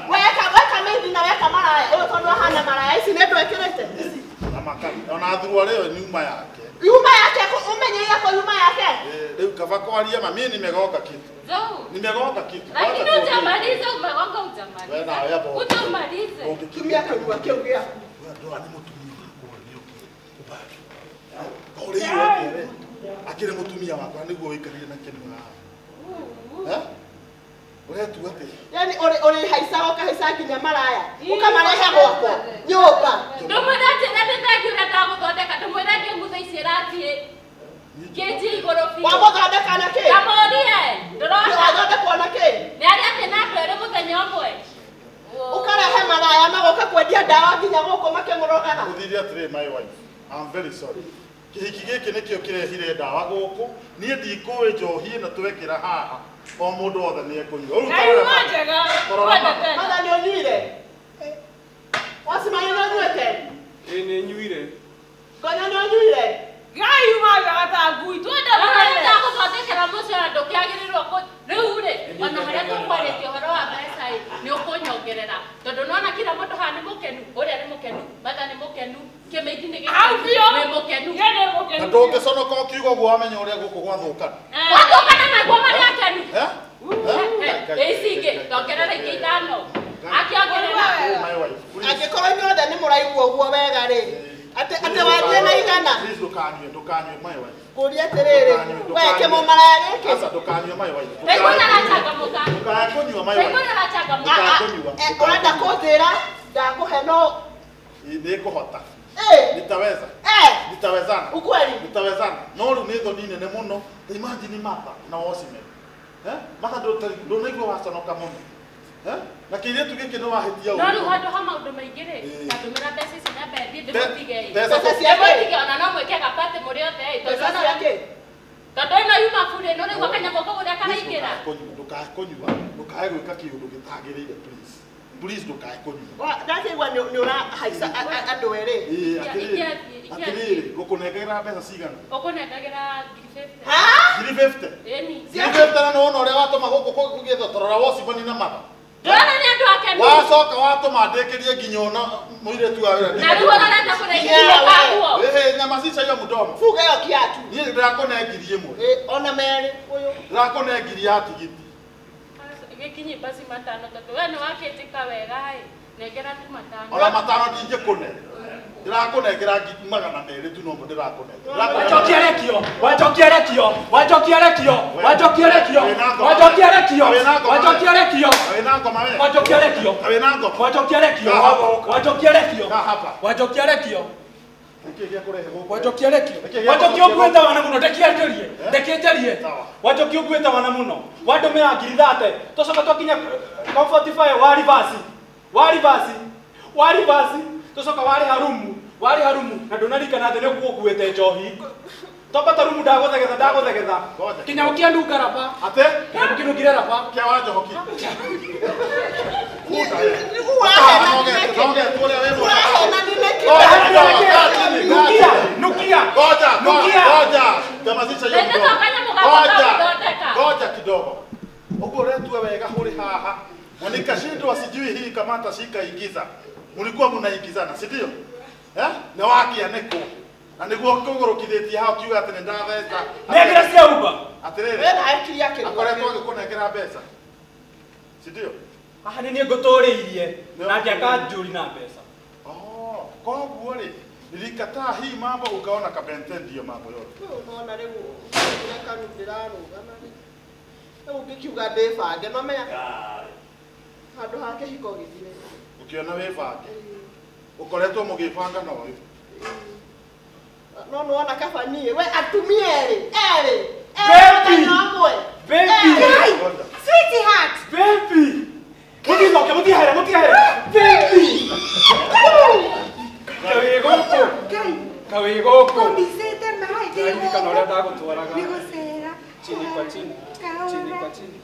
Weka weka mĩthi na weka maraya. Ũyũ tondũ ahana maraya ici nĩ ndwĩkĩrĩte. Ici. Na makari. Ona thurua rĩo ni uma yake. Yuma yake umenyeire kwa yuma yake. Rĩu kaba kwaria ma mimi nimegonga kitu. Nimegonga kitu. Lakini hujamaliza umegonga hujamaliza. Wewe na wewe hapo. Utamalize. Tumia kanua kĩu gĩaku. Wewe ndo ni mutumia wakwa nĩ ũkĩ. Ubaki. Kore iyo akire mutumia wakwa niguo wikarire na kĩnua. Eh? Uretua atĩ? Yaani uri haica ũkahaica nginya maraya. Ũkamarehe gwakwa. Nyũmba. Ndũmwĩre njĩra nĩ thengiũ ũrĩa ndagũthondeka ndũmwĩre ngĩmutha ici ĩrathiĩ. Kĩnji igũrũ biũ. Wamũthondeka na kĩ? Kamũrie. Ndũrona. Wathondekwo na kĩ? Nĩ arĩa atĩ na andũ erĩ mũthenya ũmwe. Ũkarehe maraya magoka kwendia ndawa nginya gũkũ makĩmũrogaga. Ũthire atĩrĩ my wife. I'm very sorry. Kĩhiki gĩkĩ nĩkĩo kĩrehire ndawa gũkũ. Niĩ ndikũĩ njohi ĩno twekĩra haha. O mũndũ wothe nĩ ekũnyua. Rĩu Kaigua njega. Matha nĩ ũnyuire? Wacimani nĩ ũnyuĩte? Ĩĩ nĩ nyuire. Ngonya nĩ ũnyuire? Ngai uma njega ta ngui. Twende mũrore. Ndagũthondekera mũcoro ndũkĩagĩrĩrwo rĩu rĩ ona harĩa tũkwarĩtie ũhoro wa mbeca ĩ nĩ ũkũnyongerera tondũ nĩwona kila mũndũ haha nĩ mũkenu ũrĩa nĩ mũkenu Matha nĩ mũkenu kĩmĩindi nĩ gĩkenu wĩ mũkenu. Na ndũngĩconoka ũkiuga ũguo wamenya ũrĩa gũkũ gwathũkana. Gwathũkana naguo marĩ akenu. Ici ingĩ ndongerera ingĩ ithano. Akĩongerera. Angĩkorwo inyuothe nĩ mũraigua ũguo wega rĩ atĩ wathiĩ na igana. Please ndũkanyue ndũkanyue my wife. Ngũria atĩrĩrĩ we kĩmũmaraya gĩkĩ. Aca ndũkanyue my wife. Ndaigua nĩarachangamũka. Ndũkae kũnyua my wife. Ndaigua nĩarachangamũka. Ndũkae kũnyua. Ũrenda kũnjĩra ndakũhe no nĩngũhota. Nitaweza. Nitawezana. Ukweli. Nitawezana. No rĩu nĩ thoni nene mũno. Ta imagine Martha na Wocimeni. Eh? Martha ndũnaigua waconoka mũno. Eh? Na kĩirĩtu gĩkĩ nĩ wahĩtia ũguo. No rĩu handũ ha maũndũ maingĩ rĩ, ndatũmĩra mbeca ici nyambe thiĩ ndĩmũtige ĩ. Mbeca Ndĩmũtige ona no mwĩke gapatĩ mũrĩ othe ĩ. Mbeca ciake? Tondũ ĩno yuma bure no rĩu kanyamũ kau ũrĩa karaingĩra. Ndũkae kũnyua, ndũkae gwĩka kĩũndũ gĩtagĩrĩire please. Please ndũkae kũnyua. Ndakĩigua nĩ ũrahaica andũ erĩ. Atĩrĩrĩ, ngũkũnengera mbeca cigana? Ũkũnengagĩra ngiri 50. Ha? Ngiri 50? Ĩni. Ngiri 50 na nĩwona ũrĩa watũma gũkũ kũgĩthwo torora Wocimani na Matha. Ndũrona nĩ andũ akenu. Wacoka watũma ndĩkĩrie nginya ona mũirĩtu wa wĩra. Na rĩu ũrenda kũrengithia kaguo. Ĩhĩ nyama cicaio mũdomo. Fuga ĩyo kiatu. Niĩ ndĩrakũne ngiri ĩmwe. Ona merĩ ũyũ. Ndĩrakũne ngiri ya tigiti. Gĩkinyi basi matano tondũ we nĩ wakĩnjĩka wega ĩ. Nengera tu matano. Ona matano ndingĩkũne. Ndĩrakũnengera 200 tu noguo ndĩrakũnengera. Wanjokia rekio, wanjokia rekio, wanjokia rekio, wanjokia rekio, wanjokia rekio, wanjokia rekio. Wĩna ngoma we. Wanjokia rekio. Wĩna ngoma. Wanjokia rekio. Wanjokia rekio. Wanjokia rekio. Nĩkĩ gĩakũrehe gũkũ? Wanjokia rekio. Wanjokia ũkuĩte wana mũno, ndekia njarie. Ndekia njarie. Wanjokia ũkuĩte wana mũno. Wandũmĩra ngiri 30. Twacoka twakinya 45 wa reverse. Wa reverse. Wa reverse. Twacoka warĩha rumu. Warĩha rumu na ndũnarikana atĩ nĩ ũkuĩte njohi. Twambata rumu ndagũthegetha ndagũthegetha. Kinya ũkĩanunga raba. Atĩ? Kinya ũkĩnungire raba. Kĩa Wanjohoki. Nukia, nukia. Ngoja, ngoja. Nyamazisha hiyo mdomo. Ngoja kidogo. Uguo uretua wega huri haha. Na nikashindwa sijui hii kamata shika ingiza. Mulikuwa munaingizana, si ndio? Eh? Na wakianĩkwo. Na nĩguo kũgũrũkithĩtie hau kiuga atĩ nĩ ndatheca. Nengera cia Uber. Atĩrĩrĩ. We na akili yake. Akoretwo agĩkũnengera mbeca. Si ndio? Haha nĩ niĩ ngũtũrĩirie na ngĩaka njuri na mbeca. Oh, koguo rĩ nilikataa hii mambo ukaona kabente ndio mambo yote. Wewe unaona rĩu ũreka ndĩrarũgama rĩ. Rĩu ngĩkiuga ndĩbange no menya handũ ha kĩhiko gĩthire. Ũkĩona wĩbange. Ũkoretwo mũgĩbanga na ũyũ. No nĩwona kaba niĩ we atumia erĩ erĩ. Baby. Baby. Sweetheart. Baby. Mũtithoke mũtihere mũtihere. Baby. Kawĩ gũkũ. Kawĩ gũkũ. Kũmbicĩte maĩ ndĩ gũkũ. Ndirikana ũrĩa ndagũtwaraga. Nĩ gũcera. Chini kwa chini. Chini kwa chini.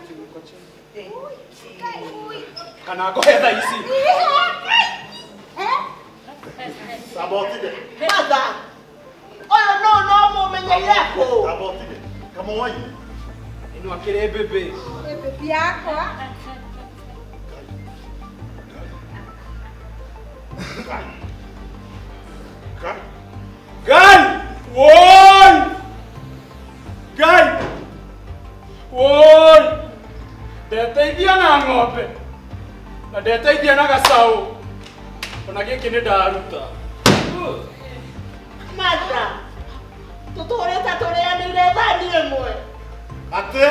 Chini kwa chini. Kana ngũhe thaa ici. Sabotire. Mother. Ũmũmenyeire kũ? Amba ũtige. Kamũwaine. Ĩno akĩrĩ bĩbĩ. Bĩbĩ yakwa. Kai. Ngai! Woi! Ngai! Woi! Ndeteithia na ng'ombe. Na ndeteithia na gacaũ. Ona gĩkĩ nĩ ndaruta. Mata. Tũtũrĩte tũrĩanĩire thani ĩmwe. Atĩ?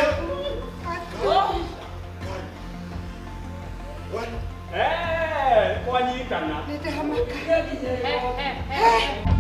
Kwanyitana. Nĩ ndĩhamaka. Eh, eh, eh.